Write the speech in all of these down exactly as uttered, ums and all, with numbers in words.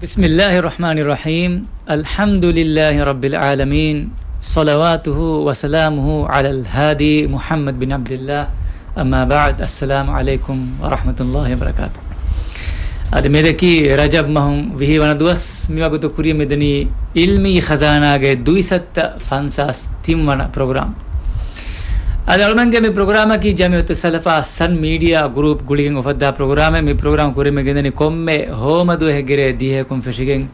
بسم الله الرحمن الرحيم. الحمد لله رب العالمين. صلواته وسلامه على الهادي محمد بن عبد الله. أما بعد. السلام عليكم ورحمة الله وبركاته. އަދި މިއަދަކީ ރަޖަބް މަހުން ވިހި ވަނަ ދުވަސް. މިވަގުތު ކުރިޔަށް މިދަނީ އިލްމީ ޚަޒާނާގެ ދުއިސައްތަ ފަންސާސް ތިން ވަނަ ޕްރޮގްރާމް. އަދި އަޅުމެންގެ މި ޕްރޮގްރާމަކީ ޖަމިއްޔަތުއް ސަލަފާ ސަން މީޑިއާ ގްރޫޕް ގުޅިގެން އުފައްދާ ޕްރޮގްރާމެއް. މި ޕްރޮގްރާމް ކުރިމަ ގެންދަނީ ކޮންމެ ހޯމަ ދުވަހެއްގެ ރޭ ދިހަޔަކުން ފެށިގެން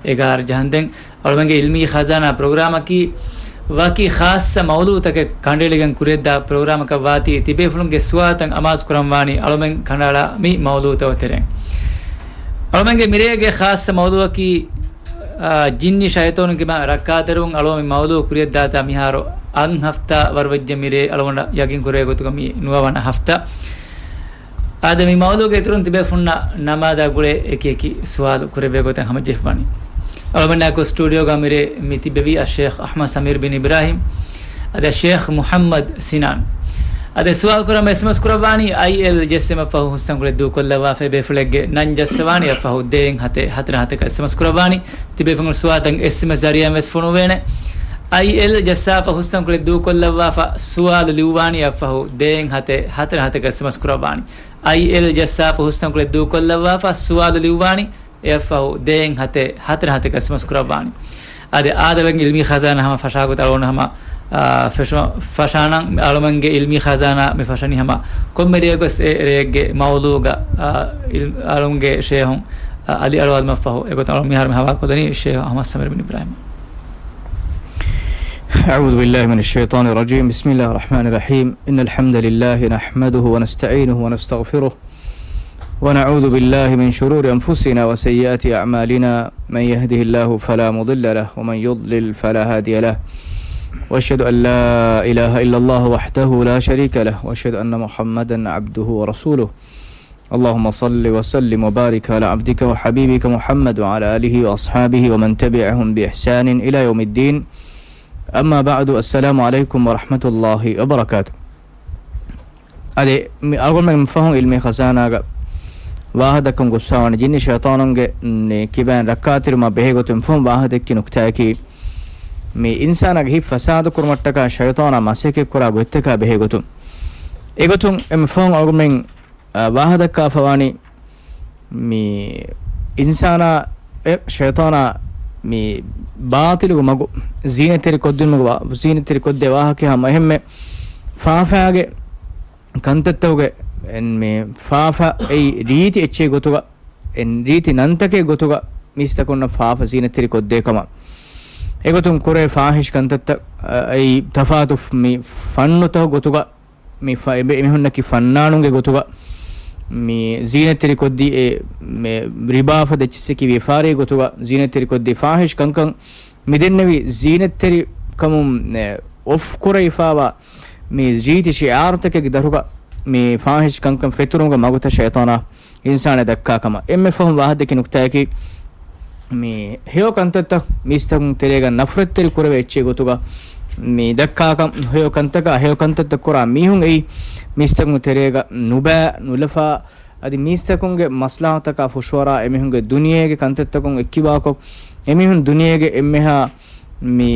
އެގާރަ ޖަހަންދެން. އަޅުމެންގެ އިލްމީ ޚަޒާނާ ޕްރޮގްރާމަކީ ވަކި ޚާއްޞަ މައުޟޫޢުތަކެއް ކަނޑައެޅިގެން ކުރިއަށްދާ ޕްރޮގްރާމަކަށް ވާތީ ތިބޭފުޅުންގެ ސުވާލުތައް އަމާޒު ކުރަންވާނީ އަޅުމެން ކަނޑައަޅާ މި މައުޟޫޢުތަކުގެ ތެރެއިން. އަޅުމެންގެ މިރޭގެ ޚާއްޞަ މައުޟޫޢަކީ، އާ، ޖިންނި ޝައިޠާނުންގެ މާ ރައްކާތެރިވުން. އަޅުމެން މައުޟޫޢު ކުރިއަށްދާތާ މިހާރު އަށް ހަފްތާ ވަރުވެއްޖެ މިރޭ އަޅުގަނޑަށް ޔަގީން ކުރެވޭ ގޮތުގަ މި ނުވަވަނަ ހަފްތާ. އާދެ، މި މައުޟޫޢުގެ އިތުރުން ތިބޭފުންނަށް ނަމާދާ ގުޅޭ އެކި އެކި ސުވާލު ކުރެވޭ ގޮތަށް ހަމަޖެހިފަވާނީ. އަޅުމެންނާއެކު ސްޓޫޑިއޯގަ މިރޭ މި ތިއްބެވީ އައްޝޭޚް އަޙްމަދު ސަމީރު ބިން އިބްރާހީމް، އަދި އައްޝޭޚް މުޙައްމަދު ސިނާން. އަދި ސުވާލު ކުރަމުން އެސްއެމްއެސް ކުރައްވާނީ އައިއެލް ޖައްސަމަށްފަހު ހުސްނަންކޮޅެއް ދޫކޮށްލައްވާފައި ބޭފުޅެއްގެ ނަން ޖައްސަވާނީ އަށްފަހު ދޭއް ހަތެއް ހަތަރެއް ހަތަކަށް އެސްއެމްއެސް ކުރައްވާނީ. ތިބޭފުޅުން ސުވާލުތައް އެސްއެމްއެސް ޒަރީއާއިން ވެސް ފޮނުވޭނެ. އައިއެލް ޖައްސާފަ ހުސްނަންކޮޅެއް ދޫކޮށްލައްވާފަ ސުވާލު ލިޔުއްވާނީ އަށްފަހު ދޭއް ހަތެއް ހަތަރެއް ހަތަކަށް އެސްއެމްއެސް ކުރައްވާނީ. އައިއެލް ޖައްސާފަ ހުސްނަންކޮޅެއް ދޫކޮށްލައްވާފަ ސުވާލު ލިޔުއްވާނީ އަށްފަހު ދޭއް ހަތެއް ހަތަރެއް ހަތަކަށް އެސްއެމްއެސް ކުރައްވާނީ. އާދެ، އާދެ، އަޅުގަނޑުގެ އިލްމީ ޚަޒާނާ ހަމަ ފަށާ ގޮތަށް އަޅުގަނޑު ހަމަ، އާ، ފެށު-، ފަށާނަން. އަޅުގަނޑުގެ އިލްމީ ޚަޒާނާ މި ފަށަނީ ހަމަ ކޮންމެ ރެއެއްގެ މައުޟޫޢުގަ، އާ، އިލް-، އަޅުގަނޑުގެ ޝޭހުން، އާ، އަލިއަޅުވާލުމަށްފަހު. އެގޮތުން އަޅުގަނޑު މިހާރު މި ހަވާލުކޮށްދެނީ ޝޭހު އަޙްމަދު ސަމީރު ބިން އިބްރާހީމް. أعوذ بالله من الشيطان الرجيم. بسم الله الرحمن الرحيم. إن الحمد لله نحمده ونستعينه ونستغفره، ونعوذ بالله من شرور أنفسنا وسيئات أعمالنا. من يهده الله فلا مضل له، ومن يضلل فلا هادي له. وأشهد أن لا إله إلا الله وحده لا شريك له، وأشهد أن محمدا عبده ورسوله. اللهم صل وسلم وبارك على عبدك وحبيبك محمد وعلى آله وأصحابه ومن تبعهم بإحسان إلى يوم الدين. أما بعد، السلام عليكم ورحمة الله وبركاته. އަދި މި އަޅުގަނޑުމެން ފަހުން އިލްމީ ޚަޒާނާގަ ވާހަކަ ދައްކަން ގޮސްފަވާނެ ޖިންނި ޝައިޠާނުންގެ ނި ކިބައިން ރައްކާތެރިވުމާ ބެހޭ ގޮތުން ފަހުން ވާހަކަ ދެއްކި ނުކްތާއަކީ، މި އިންސާނާގެ ހިތް ފަސާދަ ކުރުމަށްޓަކާ ޝައިޠާނާ މަސައްކަތް ކުރާ ގޮތްތަކާ ބެހޭ ގޮތުން. އެގޮތުން އެ މި ފަހުން އަޅުގަނޑުމެން، އާ، ވާހަކަ ދައްކާފަވާނީ މި އިންސާނާ އެ ޝައިޠާނާ މި ބާޠިލުގެ މަގު ޒީނަތްތެރި ކޮށްދިނުމުގެ ވާ-، ޒީނަތްތެރި ކޮށްދޭ ވާހަކަ ހަމަ އެހެންމެ ފާފައިގެ ކަންތައްތަކުގެ އެންމެ ފާފަ އެއީ ރީތި އެއްޗެއް ގޮތުގަ، އެން ރީތި ނަންތަކެއް ގޮތުގަ މީސްތަކުންނަށް ފާފަ ޒީނަތްތެރި ކޮށްދޭ ކަމަށް. އެގޮތުން ކުރޭ ފާޙިޝް ކަންތައްތައް، އަ، އެއީ ތަފާތު މި ފަންނުތަކު ގޮތުގަ މި ފަ-، އެ މި-، އެމީހުންނަކީ ފަންނާނުންގެ ގޮތުގަ މި ޒީނަތްތެރި ކޮށްދީ އެ މެ ރިބާ ފަދަ އެއްޗިއްސަކީ ވިޔަފާރީ ގޮތުގަ ޒީނަތްތެރި ކޮށްދީ ފާޙިޝް ކަންކަން މި ދެންނެވި ޒީނަތްތެރި ކަމުން، އެ، އޮފް ކުރެވިފާވާ މި ރީތި ޝިޢާރުތަކެއްގެ ދަށުގަ މި ފާޙިޝް ކަންކަން ފެތުރުމުގެ މަގުތައް ޝައިޠާނާ އިންސާނާ ދައްކާ ކަމަށް. އެންމެ ފަހުން ވާހަކަ ދެއްކި ނުކްތާއަކީ، މި ހެޔޮ ކަންތައްތައް މީސްތަކުން ތެރޭގަ ނަފްރަތްތެރި ކުރެވޭ އެއްޗެއް ގޮތުގަ، މި ދައްކާކަން ހެޔޮ ކަންތަކާ، ހެޔޮ ކަންތައްތައް ކުރާ މީހުން އެއީ މީސްތަކުން ތެރޭގަ ނުބައި ނުލަފާ، އަދި މީސްތަކުންގެ މަސްލަހަތަކާ ފުށުއަރާ، އެމީހުންގެ ދުނިޔޭގެ ކަންތައްތަކުން އެއްކިބާކޮށް، އެމީހުން ދުނިޔޭގެ އެންމެހާ މި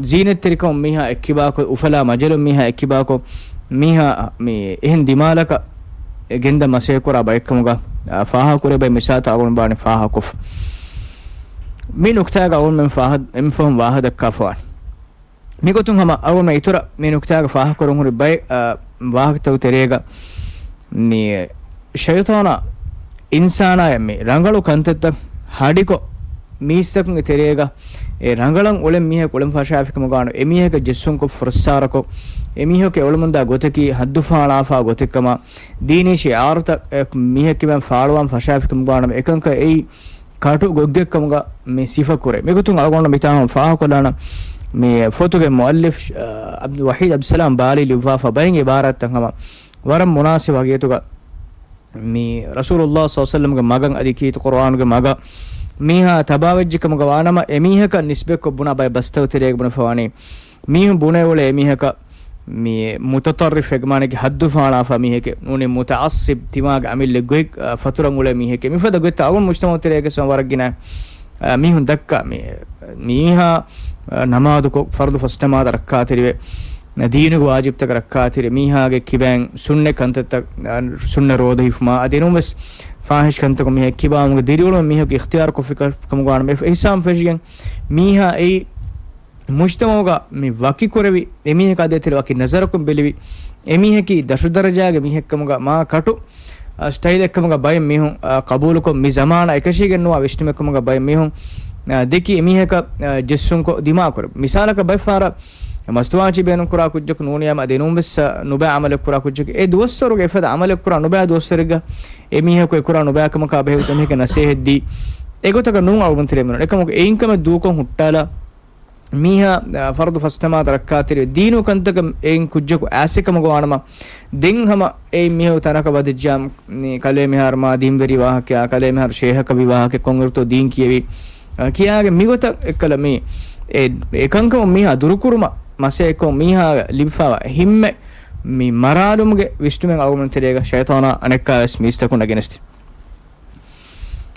ޒީނަތްތެރިކަމުން މީހާ އެއްކިބާކޮށް، އުފަލާ މަޖަލުން މީހާ އެއްކިބާކޮށް، މީހާ މި އެހެން ދިމާލަކަށް ގެންދަން މަސައްކަތް ކުރާ ބައެއްކަމުގަ، އާ، ފާހަގަކުރެވޭ ބައެއް މިސާލުތައް އަޅުގަނޑު ވާނެ ފާހަގަކޮށްފަ. މި ނުކްތާގަ އަޅުގަނޑުމެން ފާހަ-، އެންމެ ފަހުން ވާހަކަ ދައްކާފަވާނެ. މިގޮތުން ހަމަ އަޅުގަނޑުމެން އިތުރަށް މި ނުކްތާގަ ފާހަގަކުރަން ހުރި ބައެއް، އާ، ވާހަކަތަކުގެ ތެރޭގަ މި ޝައިޠާނާ އިންސާނާޔަށް މި ރަނގަޅު ކަންތައްތައް ހަޑިކޮށް، މީސްތަކުންގެ ތެރޭގަ އެ ރަނގަޅަށް އުޅެން މީހަކު އުޅެން ފަށާފިކަމުގާ ނު، އެމީހަކަށް ޖެއްސުންކޮށް ފުރައްސާރަކޮށް، އެމީހަކު އެ އުޅެމުންދާ ގޮތަކީ ހައްދުފާޅާފާ ގޮތެއްކަމަށް، ދީނީ ޝިޢާރުތައް އެ މީހެއް ކިބައިން ފާޅުވާން ފަށާފިކަމުގާ ނަމަ، އެކަންކަން އެއީ ކަޓު ގޮތްގެއްކަމުގަ މި ސިފަކުރޭ. މިގޮތުން އަޅުގަނޑު މިތާ ހަމަ ފާހަގަކޮށްލާނަން މި ފޮތުގެ މުއައްލިފް، އަ، އަބްދުލް ވަޙީދު އަބްދުއްސަލާމް ބާލީ ލިޔުއްވާފަ ބައެއް އިބާރާތްތައް ހަމަ ވަރަށް މުނާސިބު ހަގީގަތުގަ މި ރަސޫލުﷲ ޞައްލަﷲު ޢަލައިހި ވަސައްލަމްގެ މަގަށް އަދި ކީރިތި ޤުރުއާނުގެ މަގަށް މީހާ ތަބާވެއްޖެ ކަމުގަ ވާނަމަ، އެމީހަކަށް ނިސްބަތްކޮށް ބުނާ ބައެއް ބަސްތައް ތެރޭގަ ބުނެފަވާނީ، މީހުން ބުނެ އުޅޭ އެމީހަކަށް މި މުތަޠައްރިފެއް މާނައަކީ ހައްދު ފާޅާފަ މީހެކެ ނޫނީ މުތަޢައްޞިބް ތިމާގެ އަމިއްލަ ގޮތް، އަ، ފަތުރަށް އުޅޭ މީހެކެ. މިފަދަ ގޮތްތައް އަޅުގަނޑު މުޖްތަމަޢު ތެރޭގަ ވަރަށް ގިނަ، އަ، މީހުން ދައްކާ މި، މީހާ، އަ، ނަމާދުކޮށް ފަރުޟު ފަސް ނަމާދަށް ރައްކާތެރިވެ، ދީނުގެ ވާޖިބްތަކަށް ރައްކާތެރި މީހާގެ ކިބައިން ސުންނަ ކަންތައްތައް، އަ، ސުންނަ ރޯދަ ހިފުމާ އަދި އެނޫންވެސް ފާޙިޝް ކަންތަކުން މީހެއް ކިބާވުމުގެ ދިރިއުޅުމެއް މީހަކު އިޚްތިޔާރު ކޮށްފި ކަ-، ކަމުގަ ވާނަމަ އެ އިޙްސާން ފެށިގެން މީހާ އެއީ މުޖްތަމަޢުގަ މި ވަކިކުރެވި، އެމީހަކާ ދޭތެރެ ވަކި ނަޒަރަކުން ބެލިވި، އެމީހަކީ ދަށު ދަރަޖާގެ މީހެއްކަމުގަ މާ ކަޓު، އަ، ސްޓައިލެއްކަމުގަ ބައެއް މީހުން، އަ، ޤަބޫލުކޮށް، މި ޒަމާނާ އެކަށީގެންނުވާ ވިސްނުމެއްކަމުގަ ބައެއް މީހުން، އަ، ދެކި އެމީހަކަށް، އަ، ޖެއްސުންކޮށް ދިމާކުރެވި. މިސާލަކަށް ބައެއްފަހަރަށް މަސްތުވާ އެއްޗެއް ބޭނުންކުރާ ކުއްޖަކު ނޫނިއްޔާމަ އަދި އެނޫންވެސް، އަ، ނުބައި ޢަމަލެއް ކުރާ ކުއްޖަކު އެ ދުވަސްވަރުގެ އެފަދަ ޢަމަލެއް ކުރާ ނުބައި ދުވަސްވަރެއްގަ އެމީހަކު އެ ކުރާ ނުބައިކަމަކާ ބެހޭގޮތަށް އެމީހަކަށް ނަސޭހަތްދީ، އެގޮތަކަށް ނޫން އަޅުގަނޑު ތެރެއަށް މިނުން. އެކަމަކު އެއިންކަމެއް ދޫކޮށް ހުއްޓާލާ، މީހާ، އަ، ފަރުޟު ފަސް ނަމާދަށް ރައްކާތެރިވެ، ދީނު ކަންތަކަށް އެއިން ކުއްޖަކު އާސިކަމަކު ވާނަމަ، ދެން ހަމަ އެއިން މީހަކު ތަނަކަށް ވަދެއްޖާ، މި ކަލޭ މިހާރު މާ ދީންވެރި ވާހަކަޔާ، ކަލޭ މިހާރު ޝޭހަކަށް ވި ވާހަކަ ކޮންއިރުތޯ ދީން ކިޔެވި، އަ، ކިޔާގެ މިގޮތަށް އެއްކަލަ މި އެ، އެކަންކަމުން މީހާ ދުރުކުރުމަށް މަސައްކަތްކޮށް މީހާ ލިބިފާވާ ހިތް މި މަރާލުމުގެ ވިސްނުމެއް އަޅުގަނޑު ތެރޭގަ ޝައިޠާނާ އަނެއްކާވެސް މީސްތަކުންނަށް ގެނެސްދިން.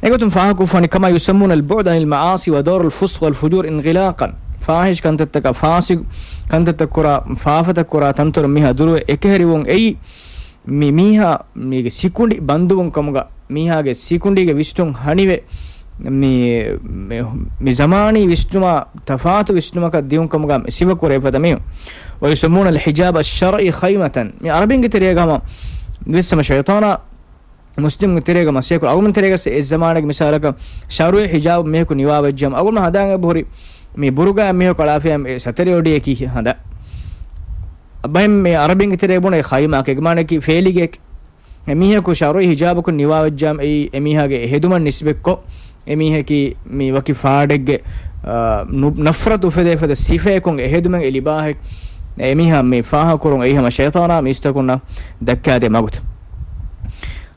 އެގޮތުން ފާހަގަކޮށްފަނީ كما يسمون البعد عن المعاصي ودور الفسق والفجور انغلاقا. ފާޙިޝް ކަންތައްތަކާ، ފާސިޤު ކަންތައްތައް ކުރާ، ފާފަތައް ކުރާ ތަންތަނުން މީހާ ދުރުވެ އެކަހެރިވުން އެއީ، މި މީހާ މީގެ ސިކުނޑި ބަންދުވުން ކަމުގަ، މީހާގެ ސިކުނޑީގެ ވިސްނުން ހަނިވެ، މި، މި، މި ޒަމާނީ ވިސްނުމާ ތަފާތު ވިސްނުމަކަށް ދިއުން ކަމުގަ ސިފަ ކުރެވިފަދަ މީހުން. ويسمون الحجاب الشرعي خيمة. މި ޢަރަބިންގެ ތެރޭގަ ހަމަ ވެސް ހަމަ ޝައިޠާނާ މުސްލިމްގެ ތެރޭގަ މަސައްކަތް ކުރާ. އަޅުގަނޑު ތެރޭގަ އެ ޒަމާނެއްގެ މިސާލަކަށް ޝަރުޢީ ހިޖާބު މީހަކު ނިވާވެއްޖާމަ، އަޅުގަނޑު ހަނދާން އެބަހުރި މި ބުރުގާ މީހަކު އަޅާފިޔާ އެ ސަތެރި އޮޑިއަކީ ހަނދާން. ބައެއް މި ޢަރަބިންގެ ތެރޭ ބުނެ ޚައިމާ ކެގްމާނަކީ ފޭލިގެ އެ މީހަކު ޝަރުޢީ ހިޖާބަކުން ނިވާވެއްޖާމަ އެއީ އެ މީހާގެ އެ ހެދުމަށް ނިސްބަތްކޮށް، އެ މީހަކީ މި ވަކި ފާޑެއްގެ، އާ، ނު-، ނަފްރަތު އުފެދޭ ފަދަ ސިފައަކުން އެ ހެދުމެއް އެ ލިބާހެއް، އެ މީހާ މި ފާހަގަކުރުން އެއީ ހަމަ ޝައިޠާނާ މީސްތަކުންނަށް ދައްކާދޭ މަގުތައް.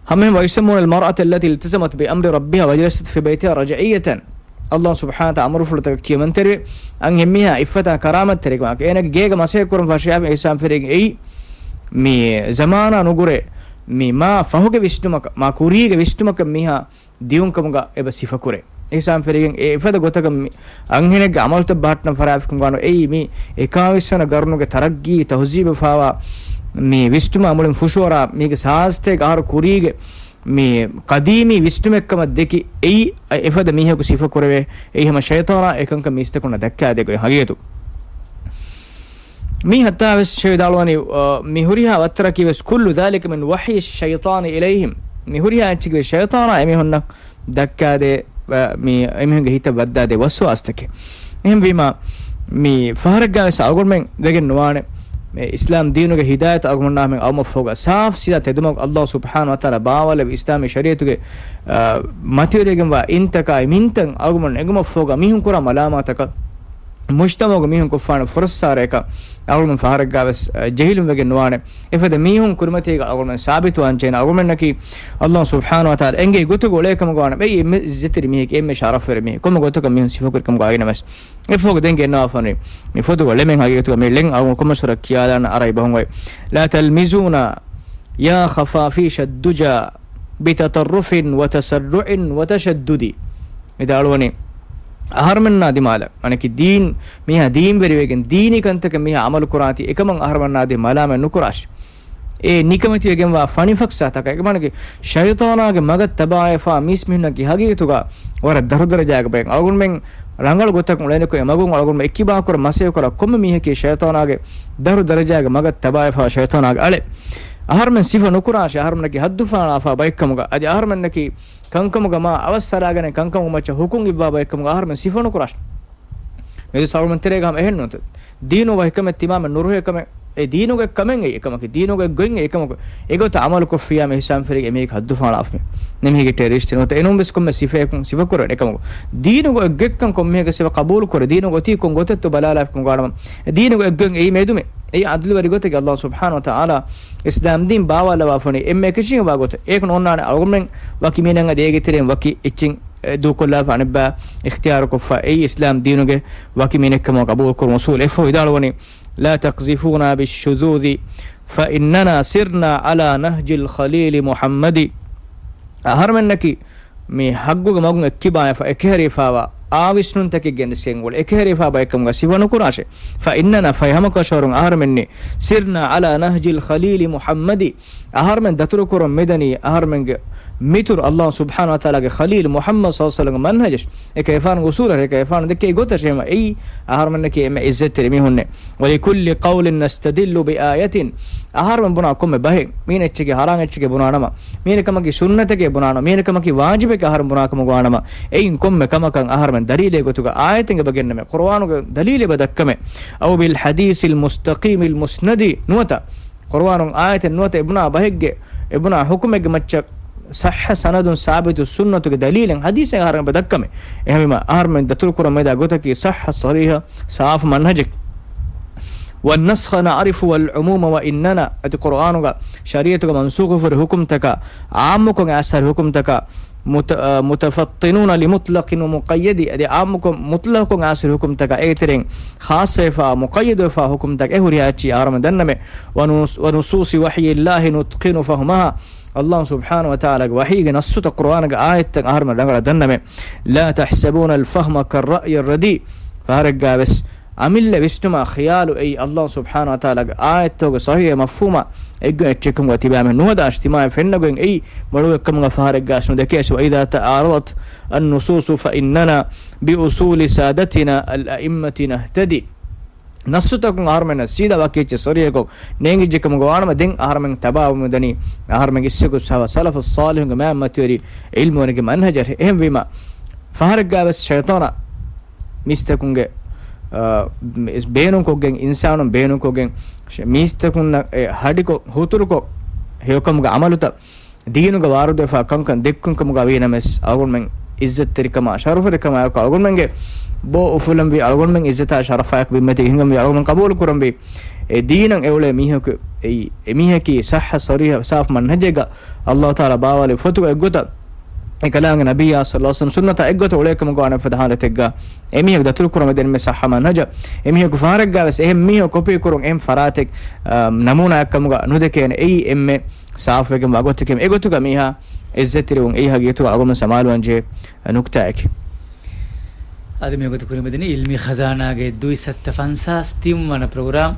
ހަމައެހެން ويسمون المرأة التي التزمت بأمر ربها وجلست في بيتها رجعية. ﷲ ސުބްޙާނަހޫ ވަތަޢާލާ އަމުރުފުޅުތަކަށް ކިޔަމަންތެރިވެ، އަންހެންމީހާ އިއްފަތާ ކަރާމަތްތެރިކަމާ އޭނަގެ ގޭގަ މަސައްކަތްކުރަން ފަށިޔާފި އިޙްސާން ފެރިގެން އެއީ، މި ޒަމާނާ ނުގުރޭ، މި މާ ފަހުގެ ވިސްނުމަކަށް، މާ ކުރީގެ ވިސްނުމަކަށް މީހާ ދިއުންކަމުގަ އެބަ ސިފަކުރޭ. އިޙްސާން ފެރިގެން އެ އެފަދަ ގޮތަކަށް މި އަންހެނެއްގެ ޢަމަލުތައް ބަހައްޓަން ފަށިޔާފިކަމުގަ ވާނު އެއީ މި އެކާވީސް ވަނަ ގަރުނުގެ ތަރައްގީ ތަހުޒީބު ފާވާ މި ވިސްނުމާ މުޅިން ފުށުއަރާ މީގެ ސާޒްތޭގަ އަހަރު ކުރީގެ މި ޤަދީމީ ވިސްނުމެއްކަމަށް ދެކި އެއީ އެފަދަ މީހަކު ސިފަކުރެވޭ. އެއީ ހަމަ ޝައިޠާނާ އެކަންކަން މީސްތަކުންނަށް ދައްކާދޭ ގޮތް ހަގީގަތު. މީ ހައްތާވެސް ޝޭ ވިދާޅުވަނީ، އަ، މި ހުރިހާ ވައްތަރަކީވެސް كل ذلك من وحي الشيطان إليهم. މި ހުރިހާ އެއްޗެކޭ ޝައިޠާނާ އެމީހުންނަށް ދައްކާދޭ، އަ، މި އެމީހުންގެ ހިތަށް ވައްދާދޭ ވަސްވާސްތަކެއް. އެހެންވީމާ، މި ފަހަރެއްގަވެސް އަޅުގަނޑުމެން ވެގެން ނުވާނެ، މި އިސްލާމް ދީނުގެ ހިދާޔަތު އަޅުގަނޑުމެންނާ ހަމަ އައުމަށްފަހުގަ ސާފް ސީދާ ތެދުމަގު ﷲ ސުބްޙާނަހޫ ވަތަޢާލާ ބާވާލެއްވި އިސްލާމީ ޝަރީޢަތުގެ، އަ، މަތިވެރިވެގެންވާ އިންތަކާއި މިންތައް އަޅުގަނޑުމެން އެނގުމަށްފަހުގަ މީހުން ކުރާ މަލާމާތަކަށް މުޖްތަމަޢުގެ މީހުން ކޮށްފާނެ ފުރައްސާރަޔަކަށް އަޅުގަނޑު ފަހަރެއްގަވެސް، އަ، ޖެހިލުން ވެގެން ނުވާނެ. އެފަދަ މީހުން ކުރިމަތީގަ އަޅުގަނޑުމެން ސާބިތުވާންޖެހޭނެ. އަޅުގަނޑުމެންނަކީ ﷲ ސުބްޙާނަހޫ ވަތަޢާލާ އެނގޭ ގޮތުގަ އުޅޭކަމުގަ ވާނަމަ އެއީ އެންމެ އިއްޒަތްތެރި މީހެކޭ، އެންމެ ޝަރަފުވެރި މީހެކޭ. ކޮންމެ ގޮތަކަށް މީހުން ސިފަކުރިކަމުގަ އައިނަމަސް. އެފަހުގަ ދެން ގެންނަވާފަނީ މި ފޮތުގަ ޅެމެއް ހަގީގަތުގަ މި ޅެން އަޅުގަނޑު ކޮންމެސް ވަރަކަށް ކިޔާލާނަ އަރައި ބަހުން އޮތް. لا تلمزونا يا خفافيش الدجى بتطرف وتسرع وتشدد. ވިދާޅުވަނީ، އަހަރުމެންނާ ދިމާލަށް، އަނެކި ދީން، މީހާ ދީންވެރިވެގެން ދީނީ ކަންތަކެއް މީހާ ޢަމަލު ކުރާތީ، އެކަމަށް އަހަރުމެންނާ ދިމާލަށް ނުކުރާށި. އެ ނިކަމެތިވެގެންވާ ފަނިފައްސާތަކާ، އެކަމަނަކީ ޝައިޠާނާގެ މަގަށް ތަބާވެފާ މީސްމީހުންނަކީ ހަގީގަތުގަ ވަރަށް ދަށުދަރަޖާގެ ބައެއް. އަޅުގަނޑުމެން ރަނގަޅު ގޮތަކުން އުޅެނިކޮށް އެ މަގުން އަޅުގަނޑުމެން އެއްކިބާކުރަން މަސައްކަތްކުރާ ކޮންމެ މީހަކީ ޝައިޠާނާގެ ދަށުދަރަޖާގެ މަގަށް ތަބާވެފާ ޝައިޠާނާގެ އަޅެއް. އަހަރުމެން ސިފަ ނުކުރާށި، އަހަރުމެންނަކީ ހައްދުފާޅާފާ ބައެއްކަމުގަ، އަދި އަހަރުމެންނަކީ ކަންކަމުގަ މާ އަވަސް އަރާގަނެ ކަންކަމުގެ މައްޗަށް ހުކުމް އިއްވާ ބައެއްކަމުގަ އަހަރުމެން ސިފަ ނުކުރާށި. މި ދުވަސް އަޅުގަނޑު ތެރޭގަ ހަމަ އެހެން ނޫންތަ؟ ދީނު ވަހިކަމެއް ތިމާމެން ނުރުހޭ ކަމެއް، އެ ދީނުގެ ކަމެއް އެއީ އެކަމަކީ، ދީނުގެ ގޮތް އެއީ އެކަމަކު، އެގޮތަށް ޢަމަލު ކޮށްފިއްޔާ މި އިޙްސާން ފެރިގެން އެމީހެއް ހައްދުފާޅާފަ މި ނެމިހެގެ ޓެރިސްޓެއް ނުވަތަ އެނޫން ވެސް ކޮންމެ ސިފައަކުން ސިފަކުރެވޭނެ އެކަމަކު، ދީނުގެ އެއްގޮތްކަން ކޮންމެހެންގެ ސިފަ ޤަބޫލުކުރޭ، ދީނުގެ އޮތީ ކޮން ގޮތެއްތޯ ބަލާލާފިކަމުގަ ވާނަމަ، ދީނުގެ އެއްގޮތް އެއީ މެދުމެއް. އެއީ ޢަދުލުވެރި ގޮތެއް. ﷲ ސުބްޙާނަހޫ ވަތަޢާލާ އިސްލާމް ދީން ބާވާލަވާފަ ވަނީ އެންމެ އެކަށީގެންވާ ގޮތެއް. އޭކަ ނޯންނާނެ އަޅުގަނޑުމެން ވަކި މީނަށް އަދި އޭގެ ތެރެއިން ވަކި އެއްޗެއް އެ، ދޫކޮށްލާފަ އަނެއްބައި އިޚްތިޔާރުކޮށްފަ އެއީ އިސްލާމް ދީނުގެ ވަކި މީނެއްކަމަށް ޤަބޫލުކުރުން. އުޞޫލު އެއްފަހު ވިދާޅުވަނީ، لا تقذفونا بالشذوذ فإننا سرنا على نهج الخليل محمد. އަހަރުމެންނަކީ މި ޙައްޤުގެ މަގުން އެއްކިބާވެފަ، އެކަހެރިފާވާ އާ ވިސްނުންތަކެއް ގެނެސްގެން އުޅޭ، އެކަހެރިފާ ބައެއްކަމުގަ ސިފަ ނުކުރާށޭ. فإننا، ފަހެ ހަމަކަށަވަރުން އަހަރުމެންނީ، سرنا على نهج الخليل محمد، އަހަރުމެން ދަތުރުކުރަން މިދަނީ އަހަރުމެންގެ މިތުރު ﷲ ސުބްޙާނަހޫ ވަތަޢާލާގެ ޚަލީލް މުޙައްމަދު ޞައްލަﷲު ޢަލައިހި ވަސައްލަމްގެ މަންހަޖަށް، އެކަލޭގެފާނުގެ އުޞޫލަށް، އެކަލޭގެފާނު ދެއްކެވި ގޮތަށް. އެހެންވީމަ އެއީ އަހަރުމެންނަކީ އެންމެ ޢިއްޒަތްތެރި މީހުންނޭ. ولكل قول نستدل بآية، އަހަރުމެން ބުނާ ކޮންމެ ބަހެއް، މީނަ އެއްޗެކޭ ހަރާން އެއްޗެކޭ ބުނާނަމަ، މީނަ ކަމަކީ ސުންނަތެކޭ ބުނާނަމަ، މީނަ ކަމަކީ ވާޖިބެކޭ އަހަރުމެން ބުނާ ކަމަށް ވާނަމަ، އެއިން ކޮންމެ ކަމަކަށް އަހަރުމެން ދަލީލެއް ގޮތުގަ އާޔަތެއް އެބަ ގެންނަމޭ، ޤުރުއާނުގެ ދަލީލެއް އެބަ ދައްކަމޭ. أو بالحديث المستقيم المسند، ނުވަތަ ޤުރުއާނުން އާޔަތެއް ނުވަތަ އެބުނާ ބަހެއްގެ، އެބުނާ ޙުކުމެއްގެ މައްޗަށް ޞައްޙަ ސަނަދުން ސާބިތު ސުންނަތުގެ ދަލީލެއް ޙަދީޘެއް އަހަރުމެން އެބަ ދައްކަމޭ. އެހެންވީމަ އަހަރުމެން ދަތުރުކުރަން މިދާ ގޮތަކީ ޞައްޙަ ޞަރީޙަ ސާފު މަންހަޖެއް. والنسخ نعرف والعموم وإننا، އަދި ޤުރުއާނުގަ ޝަރީޢަތުގަ މަންސޫޚު ހުރި ޙުކުމްތަކާ، ޢާއްމުކޮށް އައިސް ހުރި ޙުކުމްތަކާ، مت-، މުތަފައްޠިނޫނަ ލިމުޠްލަޤިން ވަމުޤައްޔަދި، އަދި ޢާއްމުކޮށް މުޠްލަޤުކޮށް އައިސް ހުރި ޙުކުމްތަކާ އޭގެ ތެރެއިން ޚާއްޞަވެފާ، މުޤައްޔަދުވެފާ ޙުކުމްތަކެއް ހުރިހާ އެއްޗެއް އަހަރުމެން ދަންނަމޭ. ވަނުސް-، ونصوص وحي الله نتقن فهمها، ﷲ ސުބްޙާނަހޫ ވަތަޢާލާގެ ވަޙީގެ ނައްޞުތައް ޤުރުއާނުގެ އާޔަތްތައް އަހަރުމެން ރަނގަޅަށް ދަންނަމޭ. لا تحسبون الفهم كالرأي الرديء، ފަހަރެއްގައިވެސް އަމިއްލަ ވިސްނުމާ ޚިޔާލު އެއީ ﷲ ސުބްޙާނަހޫ ވަތަޢާލާގެ އާޔަތްތަކުގެ ޞަޙީޙު މަފްހޫމާ އެއްގޮތް އެއްޗެއްކަމުގަ ތިބާމެ ނުވަދާށި، ތިމާމެ ފެންނަ ގޮތް އެއީ މޮޅުވެއްކަމުގަ ފަހަރެއްގައިވެސް ނުދެކޭށި. وإذا تعارضت النصوص فإننا بأصول سادتنا الأئمة نهتدي. ނައްޞުތަކުން އަހަރުމެންނަށް ސީދާ ވަކި އެއްޗެއް ޞަރީޙަކޮށް ނޭނގިއްޖެކަމުގަ ވާނަމަ، ދެން އަހަރުމެން ތަބާވަމުން ދަނީ އަހަރުމެން އިސްވެގޮތް ސަލަފުއް ޞާލިޙުންގެ މާތް މަތިވެރި ޢިލްމުވެރިންގެ މަންހަޖަށް. އެހެންވީމަ، ފަހަރެއްގައިވެސް ޝައިޠާނާ މީސްތަކުންގެ، އާ، ބޭނުންކޮށްގެން، އިންސާނުން ބޭނުންކޮށްގެން، މީސްތަކުންނަށް އެ ހަޑިކޮށް، ހުތުރުކޮށް، ހެޔޮކަމުގެ ޢަމަލުތައް ދީނުގަ ވާރިދުވެފާ ކަންކަން ދެއްކުން ކަމުގަ ވީނަމަވެސް، އަޅުގަނޑުމެން ޢިއްޒަތްތެރިކަމާ، ޝަރަފުވެރިކަމާއެކު އަޅުގަނޑުމެންގެ ބޯ އުފުލަންވީ، އަޅުގަނޑުމެން ޢިއްޒަތާ ޝަރަފާއެކު ބިންމަތީގަ ހިނގަންވީ، އަޅުގަނޑުމެން ޤަބޫލު ކުރަންވީ. އެ ދީނަށް އެއުޅޭ މީހަކު، އެއީ، އެމީހަކީ ޞައްޙަ ޞަރީޙަ ސާފު މަންހަޖެއްގަ ﷲ ތަޢާލާ ބާވާލި ފޮތުގަ އެއްގޮތަށް، އެކަލާނގެ ނަބިއްޔާ ޞައްލަﷲު ޢަލައިހި ވަސައްލަމް ސުންނަތާ އެއްގޮތަށް އުޅޭކަމުގަ ވާނެ ފަދަ ޙާލަތެއްގަ، އެމީހަކު ދަތުރުކުރަމެ ދެންމެ ޞައްޙަ މަންހަޖަށް. އެމީހަކު ފަހަރެއްގައިވެސް އެހެން މީހަކު ކޮޕީ ކުރުން އެހެން ފަރާތެއް، އާ، ނަމޫނާއެއްކަމުގަ ނުދެކޭނެ. އެއީ އެންމެ ސާފުވެގެންވާ ގޮތެކޭ. އެގޮތުގަ މީހާ ޢިއްޒަތްތެރިވުން އެއީ ހަގީގަތުގަ އަޅުގަނޑު ސަމާލުވާންޖެހޭ ނުކްތާއެކޭ. އަދި މިވަގުތު ކުރިމަތިން ޢިލްމީ ޚަޒާނާގެ ދުއިސައްތަ ފަންސާސް ތިން ވަނަ ޕްރޮގްރާމް.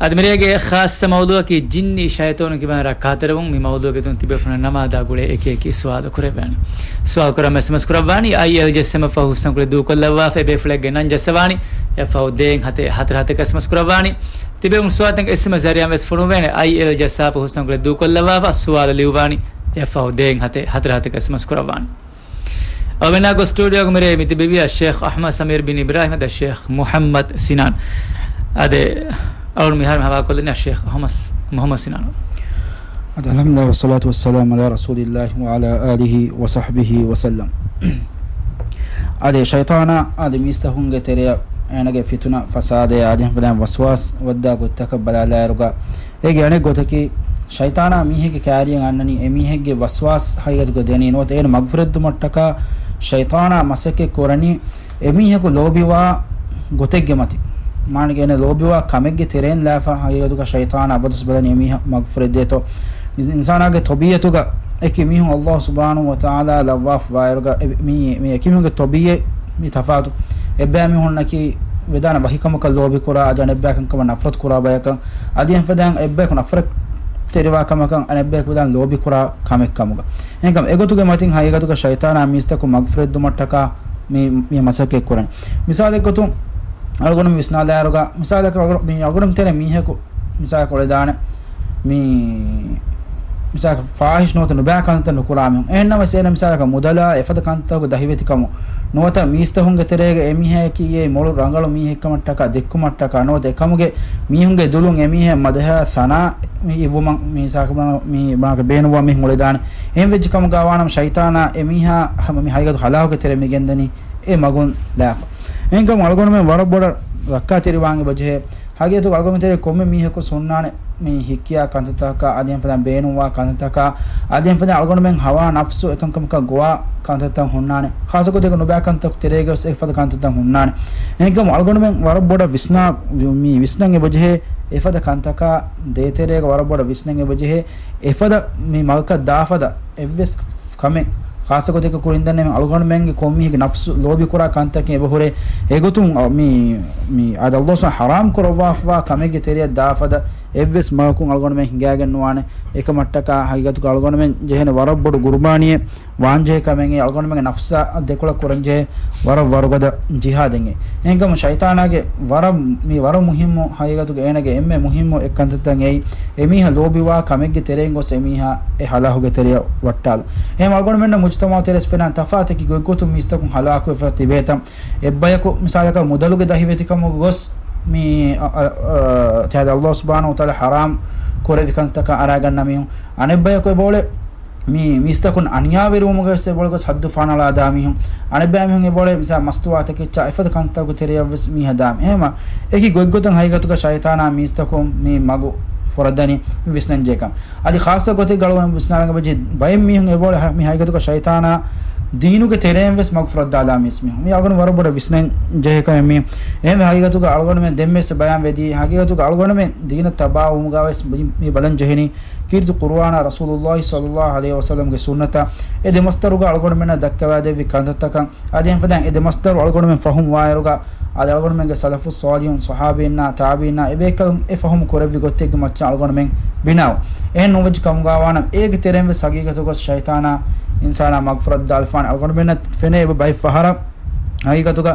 އަދި މިރޭގެ ޚާއްޞަ މައުޟޫޢަކީ ޖިންނި ޝައިޠާނުން ކިބައިން ރައްކާތެރިވުން. މި މައުޟޫޢުގެ ތެރެއިން ތިބޭފުޅުންނަށް ނަމާދާ ގުޅޭ އެކި އެކި ސުވާލު ކުރެވޭނެ. ސުވާލު ކުރަން އެސްއެމްއެސް ކުރައްވާނީ އައިއެލް ޖެއްސެމަ ފަހު ހުސްނަންކުޅެ ދޫކޮށްލައްވާފަ. އެބޭފުޅެއްގެ ނަން ޖައްސަވާނީ އެއަށްފަހު ދޭއް ހަތެއް ހަތަރު ހަތެއް އެސްއެމްއެސް ކުރައްވާނީ. ތިބޭފުޅުން ސުވާލުތައް އެސްއެމްއެސް ޒަރީއާ ވެސް ފޮނުވޭނެ. އައިއެލް ޖައްސާފަ ހުސްނަންކުޅެ ދޫކޮށްލައްވާފަ ސުވާލު ލިޔުއްވާނީ އެއަށްފަހު ދޭއް ހަތެއް ހަތަރު ހަތެއް އެސްއެމްއެސް ކުރައްވާނީ. އަޅުގަނޑާ ސްޓޫޑިއޯގަ މިރޭ މިތިބެވި އައްޝޭޚް އަޙްމަދު ސަމީރު ބިން އިބްރާހިމް އަދި އައްޝޭޚް މުޙައްމަދު ސިނާން. އަދި އަޅުގަނޑު މިހާރު ހަވާލުކޮށްލަނީ އައްޝޭޚް އަޙްމަދު މުޙައްމަދު ސިނާން. އަދި އަލްޙަމްދުލިއްލާހި ވައްޞަލާތު ވައްސަލާމު ޢަލާ ރަސޫލިއްލާހި ވަޢަލާ އާލިހި ވަޞަޙްބިހި ވަސައްލަމް. އަދި ޝައިޠާނާ އަދި މީސްތަކުންގެ ތެރެއަށް އޭނަގެ ފިތުނަ ފަސާދަޔާ އަދި އެހެންފަދައިން ވަސްވާސް ވައްދާ ގޮތްތަކަށް ބަލާލާއިރުގަ، އޭގެ އަނެއް ގޮތަކީ، ޝައިޠާނާ މީހެއްގެ ކާރިޔަށް އަންނަނީ އެމީހެއްގެ ވަސްވާސް ހަގީގަތުގަ ދެނީ ނުވަތަ އޭނަ މަގުފުރެއްދުމަށްޓަކާ ޝައިޠާނާ މަސައްކަތް ކުރަނީ އެމީހަކު ލޯބިވާ ގޮތެއްގެ މަތިން. މާނައީ އޭނަ ލޯބިވާ ކަމެއްގެ ތެރެއިން ލާފަ ހަގީގަތުގަ ޝައިޠާނާ އަބަދުވެސް ބަލަނީ އެމީހަށް މަގުފުރެއްދޭތޯ. އިންސާނާގެ ތަބީޢަތުގަ އެކި މީހުން ﷲ ސުބްޙާނަހޫ ވަތަޢާލާ ލައްވާފަ ވާއިރުގަ އެ-، މީ، މީ އެކި މީހުންގެ ތަބީޢަތް މީ ތަފާތު. އެއްބައި މީހުންނަކީ ވެދާނެ ވަކިކަމަކަށް ލޯބިކުރާ، އަދި އަނެއްބައި ކަންކަމަށް ނަފްރަތު ކުރާ ބަޔަކަށް، އަދި އެހެންފަދައިން އެއްބަޔަކު ނަފްރަތު ތެރިވާ ކަމަކަށް އަނެއްބަޔަކު ވެދާނެ ލޯބިކުރާ ކަމެއް ކަމުގަ. އެހެންކަމުން އެގޮތުގެ މަތިން ހަގީގަތުގަ ޝައިޠާނާ މީސްތަކު މަގުފުރެއްދުމަށްޓަކާ މި، މި މަސައްކަތް ކުރަނީ. މިސާލެއްގޮތުން އަޅުގަނޑު ވިސްނާލާއިރުގަ، މިސާލަކަށް އަޅުގަނޑު، މި އަޅުގަނޑު ތެރޭ މީހަކު މިސާލަކަށް އުޅެދާނެ. މި މިސާލަކަށް ފާޙިޝް ނުވަތަ ނުބައި ކަންތައް ނުކުރާ މީހުން. އެހެންނަމަވެސް އޭނަ މިސާލަކަށް މުދަލާ އެފަދަ ކަންތަކުގެ ދަހިވެތިކަމުން ނުވަތަ މީސްތަކުންގެ ތެރޭގަ އެމީހަކީ އެއީ މޮޅު ރަނގަޅު މީހެއްކަމަށްޓަކާ ދެއްކުމަށްޓަކާ ނުވަތަ އެކަމުގެ މީހުންގެ ދުލުން އެމީހާ މަދަހާ ސަނާ މި އިއްވުމަށް މީސާލަކަށް މި ބަޔަކަށް ބޭނުންވާ މީހުން އުޅެދާނެ. އެހެން ވެއްޖެ ކަމުގަ ވާނަމަ ޝައިޠާނާ އެމީހާ ހަމަ މި ހަގީގަތު ހަލާކުގެ ތެރެއަށް މި ގެންދަނީ އެ މަގުން ލާފަ. އެހެންކަމުން އަޅުގަނޑުމެން ވަރަށް ބޮޑަށް ރައްކާތެރިވާން އެބަޖެހޭ. ހަގީގަތުގަ އަޅުގަނޑުމެން ތެރޭ ކޮންމެ މީހަކު ހުންނާނެ މި ހިއްކިޔާ ކަންތައްތަކަކާ، އަދި އެފަދަ ބޭނުންވާ ކަންތައްތަކާ، އަދި އެފަދަ އަޅުގަނޑުމެން ހަވާ ނަފްސު އެކަންކަމަކަށް ގޮވާ ކަންތައްތައް ހުންނާނެ. ޚާއްޞަ ގޮތެއްގަ ނުބައި ކަންތައް ތެރޭގަ ވެސް އެފަދަ ކަންތައްތައް ހުންނާނެ. އެހެންކަމުން އަޅުގަނޑުމެން ވަރަށް ބޮޑަށް ވިސްނާ، މި ވިސްނަން އެބަޖެހޭ އެފަދަ ކަންތަކާ ދޭތެރޭގަ ވަރަށް ބޮޑަށް ވިސްނަން އެބަޖެހޭ އެފަދަ މި މަގަކަށް ދާފަދަ އެއްވެސް ކަމެއް، ޚާއްޞަ ގޮތެއްގަ ކުރިން ދަންނަވަން އަޅުގަނޑުމެންގެ ކޮންމީހެއްގެ ނަފްސު ލޯބިކުރާ ކަންތަކެއް އެބަހުރޭ. އެގޮތުން އަ، މި، މި އާދެ ﷲ ސުބްޙާނަހޫ ވަތަޢާލާ ޙަރާމް ކުރައްވާފަވާ ކަމެއްގެ ތެރެއަށް ދާފަދަ އެއްވެސް މަގަކުން އަޅުގަނޑުމެން ހިނގައިގެން ނުވާނެ. އެކަމަށްޓަކާ ހަގީގަތުގަ އަޅުގަނޑުމެން ޖެހޭނެ ވަރަށް ބޮޑު ގުރުބާނީއެއް، ވާންޖެހޭ ކަމެއް އެއީ އަޅުގަނޑުމެންގެ ނަފްސާ ދެކޮޅަށް ކުރަންޖެހޭ ވަރަށް ވަރުގަދަ ޖިހާދެއް. އެހެންކަމުން ޝައިޠާނާގެ ވަރަށް، މި ވަރަށް މުހިއްމު، ހަގީގަތުގަ އޭނަގެ އެންމެ މުހިއްމު އެއް ކަންތައްތައް އެއީ، އެމީހާ ލޯބިވާ ކަމެއްގެ ތެރެއިން ގޮސް އެމީހާ އެ ހަލާކުގެ ތެރެއަށް ވައްޓާލުން. އެހެން އަޅުގަނޑުމެންނަށް މުޖުތަމަޢު ތެރޭސް ފެންނަ ތަފާތަކީ ގޮތްގޮތުން މީސްތަކުން ހަލާކުވެފަ ތިބޭތަން. އެއްބަޔަކު މިސާލަކަށް މުދަލުގެ ދަހިވެތިކަމުގަ ގޮސް މި، އަ، އަ، އަ، ތި އާދެ ﷲ ސުބްޙާނަހޫ ވަތަޢާލާ ޙަރާމް ކުރެއްވި ކަންތަކަށް އަރާގަންނަ މީހުން. އަނެއްބަޔަކު އެބައުޅޭ މި މީސްތަކުން އަނިޔާވެރިވުމުގަ ވެސް އެބައުޅޭ ގޮސް ހައްދު ފަނަޅާ ދާ މީހުން. އަނެއްބަޔަށް މީހުން އެބައުޅޭ މިސާ މަސްތުވާތަކެއްޗާ އެފަދަ ކަންތައްތަކުގެ ތެރެއަށް ވެސް މީހާ ދާ މީހުން. އެހެމަ އެކި ގޮތްގޮތަށް ހަގީގަތުގަ ޝައިޠާނާ މީސްތަކުން މި މަގު ފުރައްދަނީ މި ވިސްނަންޖެހޭ ކަމަށް. އަދި ޚާއްޞަ ގޮތެއްގަ އަޅުގަނޑު ވިސްނާލަން އެބަޖެހޭ ބައެއް މީހުން އެބައުޅޭ ހަ-، މި ހަގީގަތުގަ ޝައިޠާނާ ދީނުގެ ތެރެއިން ވެސް މަގު ފުރައްދާލާ މީސް މީހުން. މީ އަޅުގަނޑު ވަރަށް ބޮޑަށް ވިސްނަން ޖެހޭ ކަމެއް މީ. އެހެންވެ ހަގީގަތުގަ އަޅުގަނޑުމެން ދެންމެ ވެސް ބަޔާން ވެދީ، ހަގީގަތުގަ އަޅުގަނޑުމެން ދީނަށް ތަބާވުމުގަ ވެސް މި، މި ބަލަން ޖެހެނީ ކީރިތި ޤުރުއާނާ ރަސޫލުﷲ ޞައްލަﷲ ޢަލައިހި ވަސައްލަމްގެ ސުންނަތާ. އެ ދެމަސްދަރުގަ އަޅުގަނޑުމެންނަށް ދައްކަވާދެއްވި ކަންތައްތަކަށް އަދި އެފަދައިން އެ ދެމަސްދަރު އަޅުގަނޑުމެން ފަހުމް ވާއިރުގަ، އަދި އަޅުގަނޑުމެންގެ ސަލަފުއް ޞާލިޙުން، ޞަޙާބީންނާ، ތާބިޢީންނާ އެބޭކަލުން އެ ފަހުމް ކުރެއްވި ގޮތެއްގެ މައްޗަށް އަޅުގަނޑުމެން ބިނާވު. އެހެން ނުވެއްޖެ ކަމުގަ ވާނަމަ، އޭގެ ތެރެއިން ވެސް ހަގީގަތުގަ ޝައިޠާނާ އިންސާނާ މަގުފުރައްދާލަފާނެ. އަޅުގަނޑުމެންނަށް ފެނޭ އެބަ ބައެއް ފަހަރަށް ހަގީގަތުގަ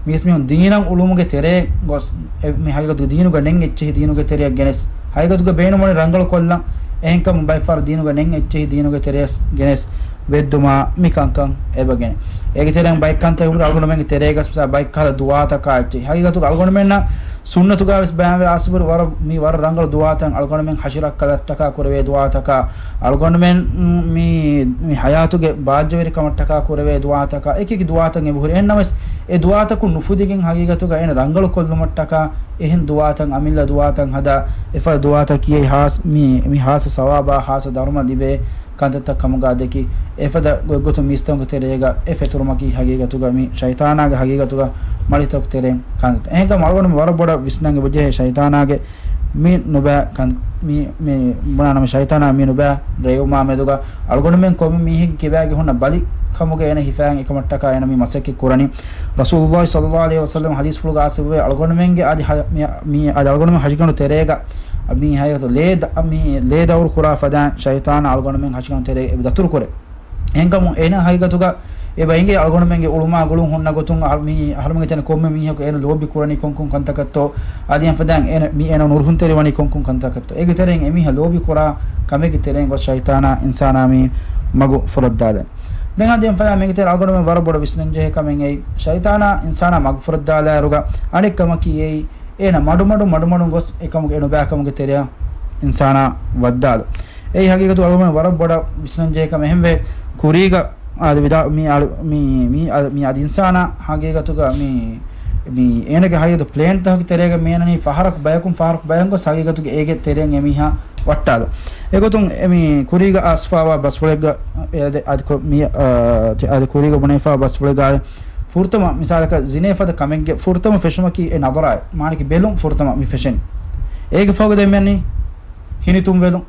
މީސްމީހުން ދީނަށް އުޅުމުގެ ތެރޭ ގޮސް، އެ، މި ހަގީގަތުގަ ދީނުގަ ނެތް އެއްޗެހި ދީނުގެ ތެރެއަށް ގެނެސް، ހަގީގަތުގަ ބޭނުންވަނީ ރަނގަޅު ކޮށްލަން. އެހެންކަމުން ބައެއް ފަހަރަށް ދީނުގަ ނެތް އެއްޗެހި ދީނުގެ ތެރެއަށް ގެނެސް ވެއްދުމާ މި ކަންކަން އެބަ ގެނެ. އޭގެ ތެރެއިން ބައެއް ކަންތައް އެބަހުރި އަޅުގަނޑުމެންގެ ތެރޭގަސް މިސާ ބައެއް ކަހަލަ ދުވާތަކާ އެއްޗެހި. ހަގީގަތުގަ އަޅުގަނޑުމެންނަށް ސުންނަތުގަ ވެސް ބަޔާންވެ އާސިފުރި ވަރަށް، މި ވަރަށް ރަނގަޅު ދުވާތައް އަޅުގަނޑުމެން ހަށިރައްކަލަށްޓަކާ ކުރެވޭ ދުވާތަކާ، އަޅުގަނޑުމެން މި، މި ހަޔާތުގެ ބާއްޖަވެރިކަމަށްޓަކާ ކުރެވޭ ދުވާތަކާ، އެކިއެކި ދުވާތައް އެބަހުރި. އެހެންނަމަވެސް އެ ދުވާތަކުން ނުފުދިގެން ހަގީގަތުގަ އޭނަ ރަނގަޅު ކޮށްލުމަށްޓަކާ އެހެން ދުވާތައް، އަމިއްލަ ދުވާތައް ހަދާ، އެފަދަ ދުވާތަކީ ހާސް، މި، މި ހާސް ސަވާބާ ހާސް ދަރުމަ ލިބޭ ކަންތައްތައް ކަމުގަ ދެކި، އެފަދަ ގޮތްގޮތުން މީސްތަކުންގެ ތެރޭގަ އެ ފެތުރުމަކީ ހަގީގަތުގަ މި ޝައިޠާނާގެ ހަގީގަތުގަ މަޅިތަކު ތެރެއިން ކަންތައް. އެހެންކަމުން އަޅުގަނޑު ވަރަށް ބޮޑަށް ވިސްނަން އެބަޖެހޭ ޝައިޠާނާގެ މި ނުބައި ކަން، މި، މި ބުނާނަމަ ޝައިޠާނާ މި ނުބައި ރޭވުމާ މެދުގަ އަޅުގަނޑުމެން ކޮންމެ މީހެއްގެ ކިބާގެ ހުންނަ ބަލި ކަމުގަ އޭނަ ހިފާގެން އެކަމަށްޓަކާ އޭނަ މި މަސައްކަތް ކުރަނީ. ރަސޫލުﷲ ޞައްލަﷲ ޢަލައިހި ވަސައްލަމް ޙަދީޘްފުޅުގަ އާސިފުވޭ، އަޅުގަނޑުމެންގެ އަދި ހަ-، މި، މި އަދި އަޅުގަނޑުމެން ހަށިގަނޑު ތެރޭގަ މި ހަގީގަތު ލޭ ދަ-، މި ލޭ ދައުރު ކުރާ ފަދައިން ޝައިޠާނާ އަޅުގަނޑުމެން ހަށިގަނޑު ތެރޭ އެބަ ދަތުރު ކުރޭ. އެހެންކަމުން އޭނަ ހަގީގަތުގަ އެބަ އެނގޭ އަޅުގަނޑުމެންގެ އުޅުމާ ގުޅުން ހުންނަ ގޮތުން އަހަރު-، މި އަހަރުމެންގެ ތެރެ ކޮންމެ މީހަކު އޭނަ ލޯބި ކުރަނީ ކޮންކޮން ކަންތަކަށްތޯ؟ އަދި އެފަދައިން އޭނަ މި އޭނަ ނުރުހުންތެރިވަނީ ކޮންކޮން ކަންތަކަށްތޯ؟ އޭގެ ތެރެއިން އެމީހާ ލޯބި ކުރާ ކަމެއްގެ ތެރެއިން ގޮސް ޝައިޠާނާ އިންސާނާ މި މަގު ފުރައްދާލަން. ދެން އަދި އެފަދައިން މީގެ ތެރެ އަޅުގަނޑުމެން ވަރަށް ބޮޑަށް ވިސްނަން ޖެހޭ ކަމެއް އެއީ، ޝައިޠާނާ އިންސާނާ މަގު ފުރައްދާލާއިރުގަ އަނެއް ކަމަކީ އެއީ، އޭނަ މަޑުމަޑު، މަޑުމަޑުން ގޮސް އެކަމުގެ އެނުބައިކަމުގެ ތެރެއަށް އިންސާނާ ވައްދާލު. އެއީ ހަގީގަތު އަޅުގަނޑު ވަރަށް ބޮޑަށް ވިސްނަންޖެހޭ ކަމެއް. އެހެންވެ، ކުރީގަ އާދެ ވިދާ، މި އަޅު-، މި، މި އަ-، މި އަދި އިންސާނާ ހަގީގަތުގަ މި، މި އޭނަގެ ހަގީގަތު ޕްލޭންތަކުގެ ތެރޭގަ މިއަންނަނީ ފަހަރަކު ބަޔަކުން، ފަހަރަކު ބަޔަކުން ގޮސް ހަގީގަތުގަ އޭގެ ތެރެއިން އެމީހާ ވައްޓާލު. އެގޮތުން އެ މި ކުރީގަ އައިސްފާވާ ބަސްފުޅެއްގަ އެ އަދި، އަދި ކޮ-، މި، އާ، ތި-، އަދި ކުރީގަ ބުނެފާ ބަސްފުޅެއްގަ ފުރަތަމަ މިސާލަކަށް ޒިނޭ ފަދަ ކަމެއްގެ ފުރަތަމަ ފެށުމަކީ އެ ނަޒަރާއެއް، މާނަކީ ބެލުން ފުރަތަމަ މި ފެށެނީ. އޭގެ ފަހުގަ ދެން މިއަންނަނީ ހިނިތުންވެލުން.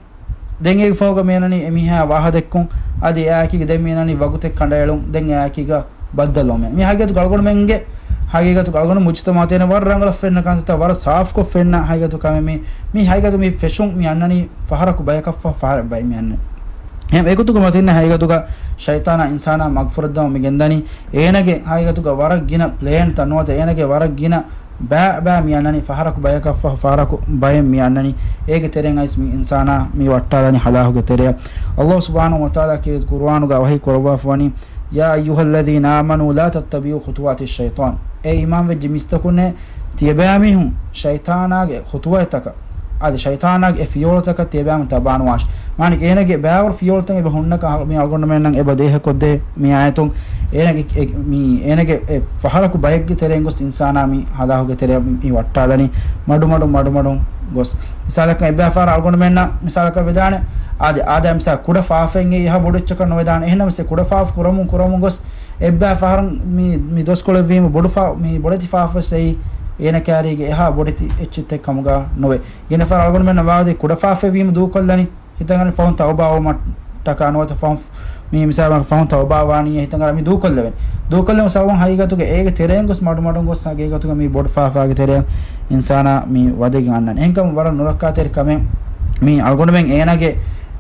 ދެން އޭގެ ފަހުގަ މިއަންނަނީ އެމީހާ ވާހަ ދެއްކުން. އަދި އެއާއެކީގަ ދެން މިއަންނަނީ ވަގުތެއް ކަނޑައެޅުން. ދެން އެއާއެކީގަ ބައްދަލުވުމެއް. މި ހަގީގަތުގަ އަޅުގަނޑުމެންގެ ހަގީގަތުގަ އަޅުގަނޑު މުޖުތަމަޢު ތެރޭ ވަރަށް ރަނގަޅަށް ފެންނަ ކަންތައްތައް، ވަރަށް ސާފުކޮށް ފެންނަ ހަގީގަތު ކަމެއް މި، މި ހަގީގަތު މި ފެށުން މި އަންނަނީ ފަހަރަކު ބަޔަކަށްފަހު ފަހަރަށް ބައި މި އަންނަނީ. އެހެން އެގޮތުގަ މަތިންނަ ހަގީގަތުގަ ޝައިޠާނާ އިންސާނާ މަގުފުރައްދަމުން މި ގެންދަނީ. އޭނަގެ ހަގީގަތުގަ ވަރަށް ގިނަ ޕްލޭންތައް ނުވަތަ އޭނަގެ ވަރަށް ގިނަ ބައި، ބައި މި އަންނަނީ ފަހަރަކު ބަޔަކަށްފަހު ފަހަރަކު ބައެއް މި އަންނަނީ. އޭގެ ތެރެއިން އައިސް މި އިންސާނާ މި ވައްޓާލަނީ ހަލާކުގެ ތެރެއަށް. ﷲ ސުބްޙާނަހޫ ވަތަޢާލާ ކީރިތި ޤުރުއާނުގަ ވަޙީ ކުރައްވާފަވަނީ، يا أيها الذين آمنوا لا تتبعوا خطوات الشيطان. އޭ އީމާންވެއްޖެ މީސްތަކުންނޭ، ތިޔަބައިމީހުން ޝައިޠާނާގެ ޚުޠުވަތްތަކަށް، އާދެ، ޝައިޠާނާގެ އެ ފިޔަވަޅުތަކަށް ތިޔަބައިމީހުން ތަބާނުވާށި. މާނަ އޭނަގެ ބައިވަރު ފިޔަވަޅުތައް އެބަ ހުންނަކަށް މި އަޅުގަނޑުމެންނަށް އެބަ ދޭހަކޮށްދޭ މި އާޔަތުން. އޭނަގެ އެ، މި އޭނަގެ އެ ފަހަރަކު ބައެއްގެ ތެރެއިން ގޮސް އިންސާނާ މި ހަލާކުގެ ތެރެއަށް މި ވައްޓާލަނީ މަޑުމަޑުން މަޑުމަޑުން ގޮސް. މިސާލަކަށް އެއްބައި ފަހަރަށް އަޅުގަނޑުމެންނަށް މިސާލަކަށް ވެދާނެ، އާދެ، އާދެ، މިސާލަ ކުޑަ ފާފައެއް އެހާ ބޮޑު އެއްޗަކަށް ނުވެދާނެ. އެހެންނަމަވެސް އެ ކުޑަ ފާފަ ކުރަމުން ކުރަމުން ގޮސް އެއްބައި ފަހަރަށް މި، މި ދޮސްކޮޅެއްވީމަ ބޮޑު ފާ-، މި ބޮޑެތި ފާފަވެސް އެއީ އޭނަ ކައިރީގެ އެހާ ބޮޑެތި އެއްޗެއްތައް ކަމުގަ ނުވޭ. ގިނަ ފަހަރަށް އަޅުގަނޑުމެންނަށް ވާގޮތަށް ކުޑަ ފާފައެއްވީމަ ދޫކޮށްލަނީ. ހިތަށް އަރި ފަހުން ތައުބާވުމަށްޓަކާ ނުވަތަ ފަހުން މި މިސާލަކަށް ފަހުން ތައުބާވާނީ ހިތަށް އަރި މި ދޫކޮށްލެވެން. ދޫކޮށްލެވުން ސަބަބުން ހަގީގަތުގަ އޭގެ ތެރެއިން ގޮސް މަޑުމަޑުން ގޮސް ހަގީގަތުގަ މި ބޮޑު ފާފާގެ ތެރެއަށް އިންސާނާ މި ވަދެގެން އަންނަން. އެހެންކަމުން ވަރަށް ނުރައްކާތެރި ކަމެއް މި އަޅުގަނޑުމެން އޭނާގެ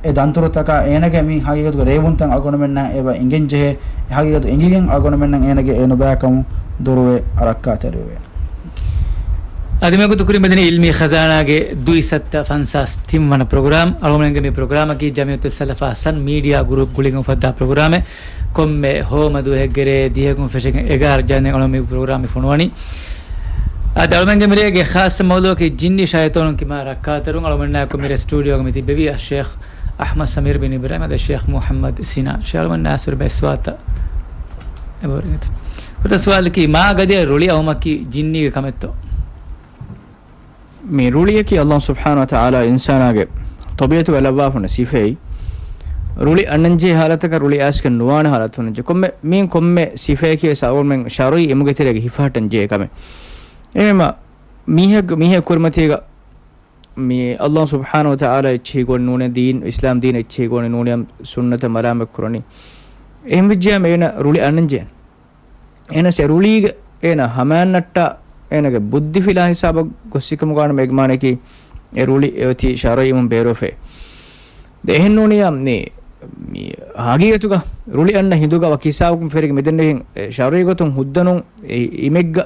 އެ ދަންތުރުތަކާ އޭނާގެ މި ހަގީގަތުގެ ރޭވުންތައް އަޅުގަނޑުމެންނަށް އެބަ އިނގެން ޖެހޭ. އެ ހަގީގަތު އިނގިގެން އަޅުގަނޑުމެންނަށް އޭނާގެ އެ ނުބައިކަމުން ދުރުވެ ރައްކާތެރިވެވޭ. އަދި މިވަގުތު ކުރިން މިދަނީ އިލްމީ ޚަޒާނާގެ ދުއިސައްތަ ފަންސާސް ތިން ވަނަ ޕްރޮގްރާމް. އަޅުގަނޑުމެންގެ މި ޕްރޮގްރާމަކީ ޖަމިއްޔަތުއްސަލަފާ ސަން މީޑިއާ ގުރޫޕް ގުޅިގެން އުފައްދާ ޕްރޮގްރާމެއް. ކޮންމެ ހޯމަ ދުވަހެއްގެ ރޭ ދިހަކުން ފެށިގެން އެގާރަ ޖަހަންދެން އަޅުގަނޑު މި ޕްރޮގްރާމް މި ފޮނުވަނީ. އަދި އަޅުގަނޑުމެންގެ މިރޭގެ ޚާއްޞަ މައުޟޫޢަކީ ޖިންނި ޝައިޠާނުން ކިބައިން ރައްކާތެރިވުން. އަޅުގަނޑާއެކު މިރޭ ސްޓޫޑިއޯގަ މި ތިއްބެވީ އައްޝޭޚް އަޙްމަދު ސަމީރު ބިން އިބްރާހިމް އަދި ޝޭޚް މުޙައްމަދު ސިނާން. ޝޭޚް އަޅުގަނޑު އައިސް ބައެއް ސުވާލުތައް އެބަހުރި. ހުރިހާ ސުވާލަކީ، މާ ގަދަޔަށް ރުޅި އައުމަކީ ޖިންނީގެ ކަމެއްތޯ؟ މި ރުޅިއަކީ އައްލާހު ސުބްޙާނަހު ވަތަޢާލާ އިންސާނާގެ ޠަބީޢަތުގަ ލައްވާފަ ހުންނަ ސިފައެއް. ރުޅި އަންނަންޖެހޭ ޙާލަތަކަށް ރުޅި އައިސްގެން ނުވާނެ ޙާލަތު ހުންނަންޖެހޭ. ކޮންމެ، މީން ކޮންމެ ސިފައަކީ ވެސް އަޅުގަނޑުމެން ޝަރުޢީ އިމުގެ ތެރޭގަ ހިފަހައްޓަންޖެހޭ ކަމެއް. އެހެންވީމަ މީހެއް، މީހެއް ކުރިމަތީގަ މި އައްލާހު ސުބްޙާނަހު ވަތަޢާލާ އެއްޗެހި ގޮތް ނޫނޭ، ދީން، އިސްލާމް ދީން އެއްޗެހި ގޮތް ނޫނޭ، ސުންނަތަށް މަލާމަތް ކުރަނީ. އެހެންވެއްޖެއްޔާމަ އޭނަ ރުޅި އަންނަންޖެހޭނެ. އޭނަ އެ ރުޅީގަ އޭނަ ހަމައަށް ނައްޓާ އޭނަގެ ބުއްދި ފިލާ ހިސާބަށް ގޮއްސިކަމުގަ ވާނަމަ އޭގެ މާނައަކީ އެ ރުޅި އެއޮތީ ޝަރުޢީ އިމުން ބޭރުވެފައޭ. ދެ އެހެން ނޫނިއްޔާ މި، މި ހަގީގަތުގަ ރުޅި އަންނަ ހިނދުގަ ވަކި ހިސާބަކުން ފެށިގެން މިދެންނެވިހެން ޝަރުޢީ ގޮތުން ހުއްދަ ނޫން އެ އިމެއްގަ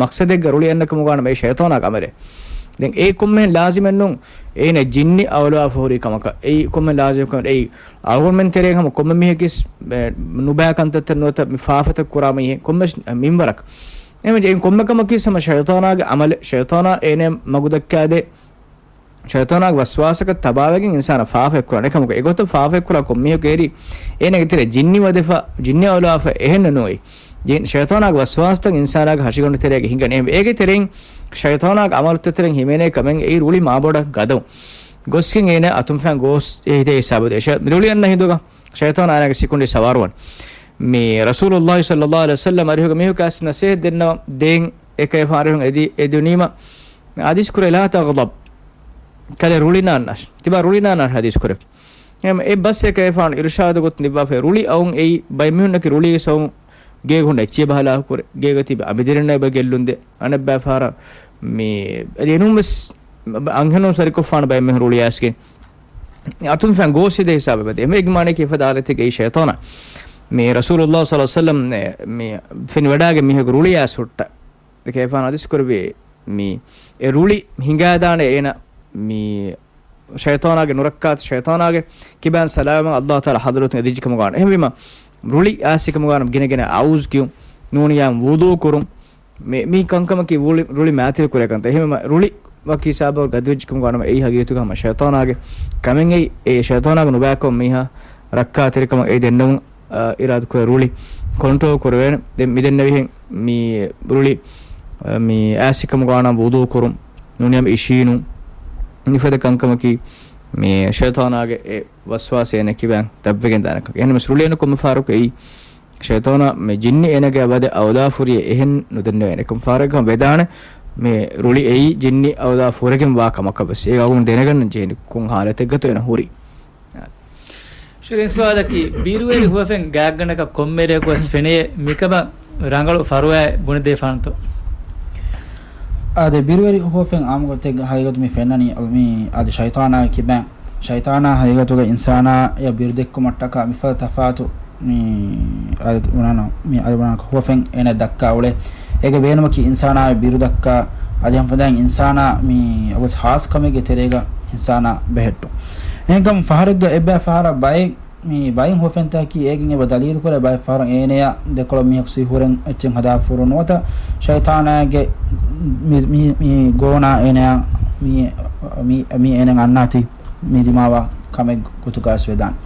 މަޤްޞަދެއްގަ ރުޅި އަންނަ ކަމުގަ ވާނަމަ އެ ޝައިޠާނާގެ ޢަމަލެއް. ދެން އެއީ ކޮންމެހެން ލާޒިމެއް ނޫން އޭނަ ޖިންނި އައުލާފަ ހުރި ކަމަކަށް. އެއީ ކޮންމެހެން ލާޒިމެއް ކަމެއް ނޫން. އެއީ އަޅުގަނޑުމެން ތެރޭގަ ހަމަ ކޮންމެ މީހަކީވެސް ނުބައި ކަންތައްތައް ނުވަތަ މި ފާފަތައް ކުރާ މީހެއް ކޮންމެ މިންވަރަކަށް. އެހެންވެއްޖެ އެއީ ކޮންމެ ކަމަކީވެސް ހަމަ ޝައިޠާނާގެ ޢަމަލެއް. ޝައިޠާނާ އޭނަ މަގުދައްކާދޭ، ޝައިޠާނާގެ ވަސްވާސަކަށް ތަބާވެގެން އިންސާނާ ފާފައެއް ކުރާނެ. އެކަމަކު އެގޮތަށް ފާފައެއް ކުރާ ކޮންމީހަކު އެރި އޭނަގެ ތެރެ ޖިންނި ވަދެފަ، ޖިންނި އައުލާފަ އެހެންނު ނޫން. ޝައިޠާނާގެ ވަސްވާސްތައް އިންސާނާގެ ހަށިގަނޑު ތެރޭގަ ހިނގަން. އެ، އޭގެ ތެރެއިން ޝައިޠާނާގެ ޢަމަލުތައް ތެރެއިން ހިމެނޭ ކަމެއް އެއީ ރުޅި މާބޮޑަށް ގަދަވުން. ގޮސްގެން އޭނަ އަތުން ފައިން ގޯސް އެ ހިތޭ ހިސާބު ދޭ. ޝަ-، ރުޅި އަންނަ ހިނދުގަ ޝައިޠާނާ އޭނާގެ ސިކުނޑި ސަވާރުވަން. މި ރަސޫލުﷲ ޞައްލައްލާހު ޢަލައިހި ވަސައްލަމް އަރިހުގަ މީހަކަށް ނަސޭހަތް ދެންނަވަން ދޭން އެކަލޭގެފާނު އަރިހުން އެދި-، އެދުނީމަ ޙަދީޘް ކުރޭ، لا تغضب. ކަލޭ ރުޅި ނާންނާށި. ތިބާ ރުޅި ނާންނާށި ޙަދީޘް ކުރޭ. އެހެން އެއްބަސް އެކަލޭގެފާނު އިރުޝާދު ގޮތުން ދެއްވާފައި ރުޅި އައުން އެއީ ބައެއް މީހުންނަކީ ރުޅީގެ ސަބަބުން ގޭގަ ހުންނަ އެއްޗިހި ބަހަލާ ކުރޭ. ގޭގަ ތިބި އަނބިދިރިންނަށް އެބަ ގެއްލުން ދޭ. އަނެއްބައިފަހަރަށް މި އެދެނުން ވެސް އަންހެނުން ސަރިކޮށްފާނު ބައެއް މީހުން ރުޅި އައިސްގެން. އަތުން ފައިން ގޯސް ހިދޭ ހިސާބެއް ވަދެ. އެހެން އޭގެ މާނައަކީ އެފަދަ ޙާލަތެއްގައި ޝައިޠާނާ. މި ރަސޫލުﷲ ޞައްލައްލާހު ޢަލައިހި ވަސައްލަމް މި ފެނިވަޑާގެން މީހަކު ރުޅި އައިސް ހުއްޓާ. އެކަލޭގެފާނު ޙަދީޘް ކުރެއްވި މި އެ ރުޅި ހިނގާދާނެ އޭނަ މި ޝައިޠާނާގެ ނުރައްކާތައް، ޝައިޠާނާގެ ކިބައިން ސަލާމަތްވާން ﷲ ތަޢާލާ ޙަޟްރަތުން އެދިއްޖެ ކަމުގަ ވާނަމަ. އެހެންވީމަ ރުޅި އައިސް ކަމުގަ ވާނަމަ ގިނަ ގިނަ އައުޒް ކިޔުން، ނޫނިއްޔާ ވުޟޫ ކުރުން، މި، މި ކަންކަމަކީ ރުޅި، ރުޅި މާތިލު ކުރޭ ކަންތައް. އެހެންވީމަ ރުޅި ވަކި ހިސާބަށް ގަދަވެއްޖެ ކަމުގަ ވާނަމަ އެއީ ހަގީގަތުގަ ހަމަ ޝައިޠާނާގެ ކަމެއް. އެއީ އެ ޝައިޠާނާގެ ނުބައިކަމަށް މީހާ ރައްކާތެރިކަމަށް އެ ދެންނެވުން، އާ، އިރާދަ ކުރޭ ރުޅި ކޮންޓްރޯލް ކުރެވޭނެ. ދެން މި ދެންނެވިހެން މި ރުޅި، އާ، މި އައިސް ކަމުގަ ވާނަމަ ވުޟޫ ކުރުން، ނޫނިއްޔާ އިށީނުން، މިފަދަ ކަންކަމަކީ މި ޝައިޠާނާގެ އެ ވަސްވާސް އޭނަ ކިބައިން ދަށްވެގެން ދާނެ ކަމެއް. އެހެންނަމަވެސް ރުޅި އަންނަ ކޮންމެ ފަހަރަކު އެއީ ޝައިޠާނާ މި ޖިންނި އޭނަގެ ވަދެ އައުލާ ފުރި އެހެން ނުދެންނެވޭނެ. އެކަމަކު ފަހަރެއްގަ ވެދާނެ މި ރުޅި އެއީ ޖިންނި އައުލާ ފުރެގެން ވާ ކަމަކަށް ވެސް. އޭގެ އަގުން ދެނެގަންނަން ޖެހޭނެ ކޮން ހާލަތެއްގަތޯ އޭނަ ހުރީ. ޝަރީން ސުވާލަކީ، ބިރުވެރި ހުވަފެން ގާތްގަނޑަކަށް ކޮންމެ ރެއަކުވެސް ފެނޭ، މިކަމަށް ރަނގަޅު ފަރުވާއެއް ބުނެދޭފާނަންތޯ؟ އާދެ، ބިރުވެރި ހުވަފެން އާއްމުގޮތެއްގަ ހަގީގަތު މި ފެންނަނީ، މި އާދެ ޝައިޠާނާ ކިބައިން. ޝައިޠާނާ ހަގީގަތުގަ އިންސާނާއަށް ބިރު ދެއްކުމަށްޓަކާ މިފަދަ ތަފާތު މި އަދި ބުނާނަ، މި އަދި ބުނާނަ ހުވަފެން އޭނަ ދައްކާ އުޅޭ. އޭގެ ބޭނުމަކީ އިންސާނާއަށް ބިރު ދައްކާ، އަދި ހަމަ ފަދައިން އިންސާނާ މި އަވަސް ހާސް ކަމެއްގެ ތެރޭގަ އިންސާނާ ބެހެއްޓުން. އެހެންކަމުން ފަހަރެއްގަ އެއްބައި ފަހަރަށް ބައެއް މި ބައެއް ހުވަފެންތަކަކީ އޭގެން އެބަ ދަލީލު ކުރޭ، ބައެއް ފަހަރަށް އޭނަޔަށް ދެކޮޅަށް މީހަކު ސިހުރެން އެއްޗެއް ހަދާފަ ހުރުން ނުވަތަ ޝައިޠާނާގެ މި، މި، މި ގޯނާ އޭނަޔަށް މި މި، މި އޭނަ އަންނާތީ މި ދިމާވާ ކަމެއް ގޮތުގައި ވެދާނެ.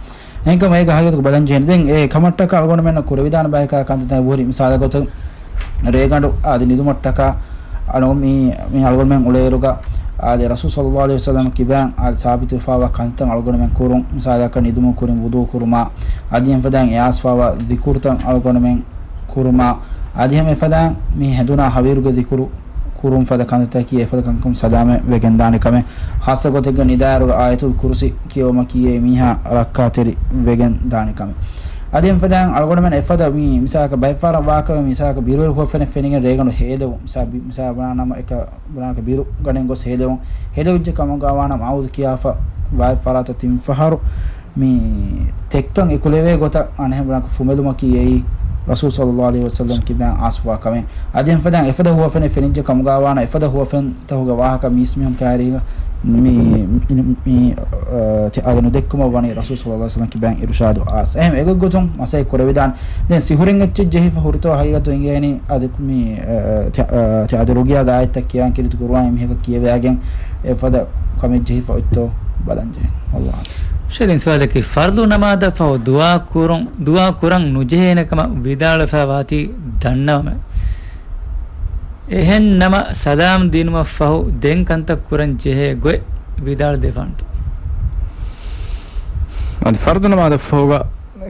އެހެންކަމުން އޭގެ ހަގީގަތު ބަލަން ޖެހޭނެ. ދެން އެ ކަމަށްޓަކާ އަޅުގަނޑުމެންނަށް ކުރެވިދާނެ ބަޔަކާ ކަންތައްތައް ހުރި މިސާލަށް ގޮތަށް ރޭގަނޑު އާދެ ނިދުމަށްޓަކާ އަޅު-، މި، މި އަޅުގަނޑުމެން އުޅޭއިރުގަ އާދެ ރަސޫލު ޞައްލައްލާހު ޢަލައިހި ވަސައްލަމަ ކިބައިން އާދެ ސާބިތުވެފާވާ ކަންތައް އަޅުގަނޑުމެން ކުރުން. މިސާލަކަށް ނިދުމުން ކުރިން ވުޟޫ ކުރުމާ، އަދި އެފަދައިން އެ އާސްފާވާ ޒިކުރުތައް އަޅުގަނޑުމެން ކުރުމާ، އަދި ހަމަ އެފަދައިން މި ހެނދުނާ ހަވީރުގެ ޒިކުރު ކުރުން ފަދަ ކަންތައްތަކީ އެފަދަ ކަންކަމުން ސަލާމަތް ވެގެން ދާނެ ކަމެއް. ހާއްސަ ގޮތެއްގަ ނިދާއިރު އާޔަތުލް ކުރުސި ކިޔެވުމަކީ އެ މީހާ ރައްކާތެރި ވެގެން ދާނެ ކަމެއް. އަދި އެފަދައިން އަޅުގަނޑުމެން އެފަދަ މި މިސާލަކަށް ބައެއް ފަހަރަށް ވާކަމެއް މިސާލަކަށް ބިރުވެރި ހުވަފެނެއް ފެނިގެން ރޭގަނޑު ހޭލެވުން. މިސާ ބި-، މިސާ ބުނާނަމަ އެކަ ބުނާކަށް ބިރު ގަނޑެއް ގޮސް ހޭލެވުން. ހޭލެވިއްޖެ ކަމުގަ ވާނަމަ އައޫޛު ކިޔާފަ ބައެއް ފަރާތަށް ތިން ފަހަރު މި ތެއްތޮން އެކުލެވޭ ގޮތަށް އަނެއް ބުނާކަށް ފުމެލުމަކީ އެއީ ރަސޫލު ޞައްލައްލާހު ޢަލައިހި ވަސައްލަމަ ކިބައިން އާސްފާ ކަމެއް. އަދި އެފަދައިން އެފަދަ ހުވަފެނެއް ފެނިއްޖެ ކަމުގަ ވާނަމަ އެފަދަ ހުވަފެންތަކުގަ ވާހަކަ މީސްމީހުން ކައިރީގަ މި، މި، މި، އަ، ތި-، އާދެ ނުދެއްކުމަށް ވަނީ ރަސޫލު ޞައްލައްލާހު ޢަލައިހި ވަސައްލަމަ ކިބައިން އިރުޝާދު އާސް. އެހެން އެގޮތްގޮތުން މަސައްކަތް ކުރެވިދާނެ. ދެން ސިހުރެއް އެއްޗެއް ޖެހިފަ ހުރިތޯ ހަގީގަތު އިނގޭނީ އަދި މި، އަ، ތި-، އަ، ތި އަދި ރުގިޔާގެ އާޔަތްތައް ކިޔާން ކީރިތި ޤުރުއާން މީހަކަށް ކިޔެވިގެން އެފަދަ ކަމެއް ޖެހިފަ އޮތްތޯ ބަލަން ޖެހޭނެ. އައްލާހު. ޝޭޚް ދެން ސުވާލަކީ ފަރުޟު ނަމާދަށް ފަހު ދުޢާ ކުރުން، ދުޢާ ކުރަން ނުޖެހޭނެ ކަމަށް ވިދާޅުވެފަ ވާތީ ދަންނަވަމެ. އެހެން ނަމަ ސަލާމް ދިނުމަށް ފަހު ދެން ކަންތައް ކުރަން ޖެހޭ ގޮތް ވިދާޅު ދެފާނެތޯ؟ އަދި ފަރުޟު ނަމާދަށް ފަހުގަ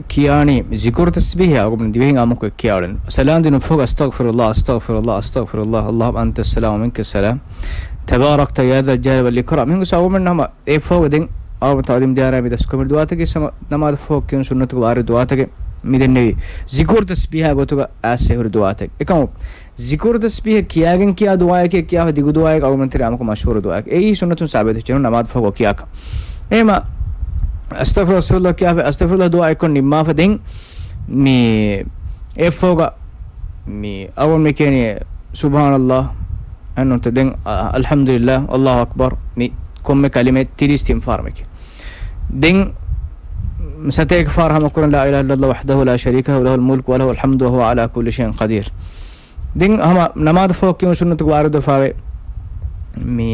ކިޔާނީ ޒިކުރު ތަސްބީހެއް އަޅުގަނޑު ދިވެހިން އާއްމުކޮށް ކިޔާ އުޅެން. ސަލާމް ދިނުމަށް ފަހު އަސްތަޣްފިރުﷲ، އަސްތަޣްފިރުﷲ، އަސްތަޣްފިރުﷲ، އައްލާހުއްމަ އަންތަ ސަލާމް ވަމިންކަ ސަލާމް، ތަބާރަކްތަ ޔާ ޛަލް ޖަލާލި ވަލް އިކްރާމް. މިހެން ގޮސް އަޅުގަނޑުމެން ހަމަ އެ ފަހުގަ ދެން އަޅުގަނޑު ތަޢުލީމް ދިޔާރާ މި ދަސްކުރި ދުޢާތަކެއް ހަމަ ނަމާދަށް ފަހު ކިޔުނު ސުންނަތުގެ ވާރިދު ދުޢާތަކެއް މި ދެންނެވީ ޒިކުރު ތަސްބީހާ ގޮތުގަ އައިސް ހުރި ދުޢާތަކެއް. އެކަމު ޒިކުރު ތަސްބީހެއް ކިޔާގެން ކިޔާ ދުޢާއެކޭ ކިޔާފަ ދިގު ދުޢާއެއް އަޅުގަނޑުމެން ތެރޭ އާއްމުކޮށް މަޝްހޫރު ދުޢާއެއް. އެއީ ސުންނަތުން ސާބިތު ނަމާދަށް ފަހު ކިޔާކަށް. އެހެމަ އަސްތަޣްފިރުﷲ، އަސްތަޣްފިރުﷲ ކިޔާފަ އަސްތަޣްފިރުﷲ ދުޢާ އެއްކޮށް ނިންމާފަ ދެން މި އެ ފަހުގަ މި އަވަން މި ކިޔަނީ ސުބްޙާނަﷲ، އެންނުންތަ ދެން އަ-، އަލްޙަމްދުލިﷲ، އައްލާހު އަކްބަރު، މި ކޮންމެ ކަލިމައެއް ތިރީސް ތިން ފަހަރު މި ކިޔަނީ. ދެން ސަތޭކަ ފަހަރު ހަމަ ކުރަން لا إله إلا الله وحده لا شريك له له الملك وله الحمد وهو على كل شيء قدير. ދެން ހަމަ ނަމާދަށް ފަހު ކިޔުނު ސުންނަތުގެ ވާރިދުވެފަވޭ މި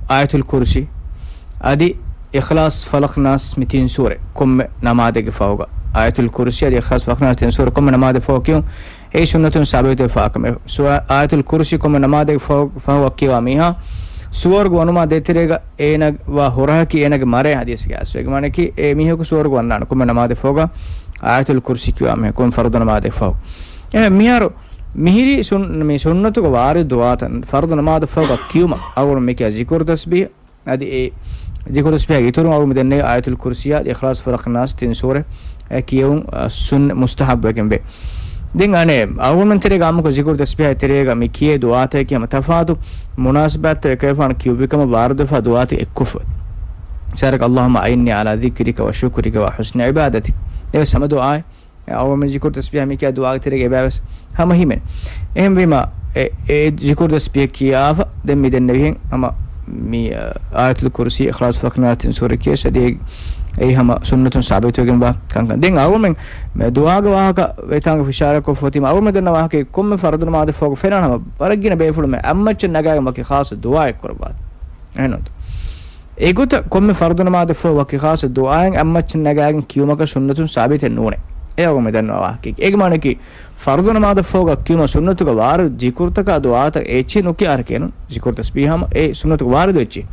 އާޔަތުލް ކުރުސީ އަދި އިޚްލާޞް ފަލަޤް ނާސް މި ތިން ސޫރަ ކޮންމެ ނަމާދެއްގެ ފަހުގަ، އާޔަތުލް ކުރުސީ އަދި އިޚްލާޞް ފަލަޤް ނާސް ތިން ސޫރަ ކޮންމެ ނަމާދެއްގެ ފަހު ކިޔުން އެއީ ސުންނަތުން ސާބިތުވެފާ ކަމެއް. ސުވަ-، އާޔަތުލް ކުރުސީ ކޮންމެ ނަމާދެއްގެ ފަހު، ފަހު ކިޔަވާ މީހާ ސުވަރުގެ ވަނުމާ ދޭތެރޭގަ އޭނާ ވާ ހުރަހަކީ އޭނާގެ މަރޭ ޙަދީޘްގައި އައިސްފަ. އޭގެ މާނައަކީ އެ މީހަކު ސުވަރުގެ ވަންނާނެ ކޮންމެ ނަމާދެއްގެ ފަހުގަ އާޔަތުލް ކުރުސީ ކިޔަވާ މީހާ ކޮންމެ ފަރުޟު ނަމާދެއްގެ ފަހު. އެ މިހާރު މިހިރީ ސުން-، މި ސުންނަތުގެ ވާރިދު ދުޢާތައް ފަރުޟު ނަމާދަށް ފަހުގަ ކިޔުމަށް އަޅުގަނޑު މި ކިޔާ ޒިކުރު ތަސްބީހު އަދި އެ ޒިކުރު ތަސްބީހާގެ އިތުރުން އަޅުގަނޑު މި ދެންނެވި އާޔަތުލް ކުރުސީއާ އިޚްލާޞް ފަލަޤް ނާސް ތިން ސޫރަ އެ ކިޔެވުން، އަ، ސުން-، މުސްތަޙައްބުވެގެންވޭ. ދެން އަނެއް އަޅުގަނޑުމެން ތެރޭގަ އާއްމުކޮށް ޒިކުރު ތަސްބީހާ ތެރޭގަ މި ކިޔޭ ދުޢާތަކަކީ ހަމަ ތަފާތު މުނާސަބާތްތައް އެކަވެފާނު ކިޔުއްވިކަމަށް ވާރިދުވެފާ ދުޢާތައް އެއްކޮށްފަ. މިސާލަކަށް، اللهم أعني على ذكرك وشكرك وحسن عبادتك. ދެވެސް ހަމަ ދުޢާއެއް. އަޅުގަނޑުމެން ޒިކުރު ތަސްބީހާ މި ކިޔާ ދުޢާގެ ތެރޭގަ އެބައިވެސް ހަމަ ހިމެނޭ. އެހެންވީމަ، އެ، އެ ޒިކުރު ތަސްބީހަ ކިޔާފަ ދެން މި ދެންނެވިހެން ހަމަ މި، އަ، އާޔަތުލް ކުރުސީ، އިޚްލާޞް، ފަލަޤް، ނާސް ތިން ސޫރަ ކިޔަސް އަދި އެ، އެއީ ހަމަ ސުންނަތުން ސާބިތުވެގެންވާ ކަންކަން. ދެން އަޅުގަނޑުމެން މި ދުޢާގެ ވާހަކަ ވެތާނގެ އިޝާރާތް ކޮށްފަ އޮތީމަ، އަޅުގަނޑުމެން ދަންނަ ވާހަކައެއް ކޮންމެ ފަރުޟު ނަމާދެއް ފަހުގަ ފެނާނަމަ، ވަރަށް ގިނަ ބޭފުޅުން މި އަތްމައްޗަށް ނަގާގެން ވަކި ޚާއްޞަ ދުޢާއެއް ކުރައްވާ. އެހެންނު. އެގޮތަށް ކޮންމެ ފަރުޟު ނަމާދެއް ފަހު ވަކި ޚާއްޞަ ދުޢާއެއް އަތްމައްޗަށް ނަގާގެން ކިޔުމަކަށް ސުންނަތުން ސާބިތެއް ނޫނޭ. އެ އަޅުގަނޑު މި ދަންނަވާ ވާހަކައެއް. އޭގެ މާނައަކީ، ފަރުޟު ނަމާދަށް ފަހުގަ ކިޔުމަށް ސުންނަތުގެ ވާރިދު ޒިކުރުތަކާ ދުޢާތައް އެއްޗެއް ނުކިޔާ އަހަރެކޭ ނޫން. ޒިކުރު ތަސްބީހާ ހަމަ އެ ސުންނަތުގެ ވާރިދު އެއްޗެއް.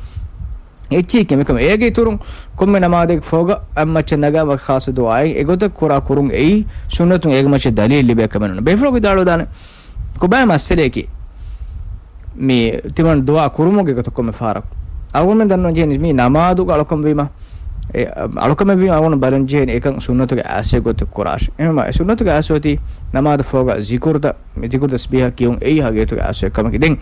އެއްޗެއް ކެމެކަމެ އޭގެ އިތުރުން ކޮންމެ ނަމާދެއް ފަހުގަ އަތްމައްޗަށް ނަގާ ވަކި ޚާއްޞަ ދުޢާއެއް އެގޮތަށް ކުރާ ކުރުން އެއީ ސުންނަތުން އޭގެ މައްޗަށް ދަލީލް ލިބޭ ކަމެއް ނޫން. ބޭފުޅަކު ވިދާޅުވެދާނެ. ކޮބާ މައްސަލައަކީ؟ މި ތިމަން ދުޢާ ކުރުމުގެ ގޮތަށް ކޮންމެ ފަހަރަކު އަޅުގަނޑުމެން ދަންނަވަން ޖެހެނީ މީ ނަމާދުގަ އަޅުކަން ވީމަ، އެ، އަޅުކަމެއް ވީމަ އަޅުގަނޑު ބަލަން ޖެހޭނީ އެކަން ސުންނަތުގެ އައިސް ގޮތަށް ކުރާށޭ. އެހެންވީމަ އެ ސުންނަތުގެ އައިސް އޮތީ ނަމާދަށް ފަހުގަ ޒިކުރުތައް، މި ޒިކުރު ތަސްބީހަ ކިޔުން އެއީ ހަގީގަތުގެ އައިސް ކަމަކީ. ދެން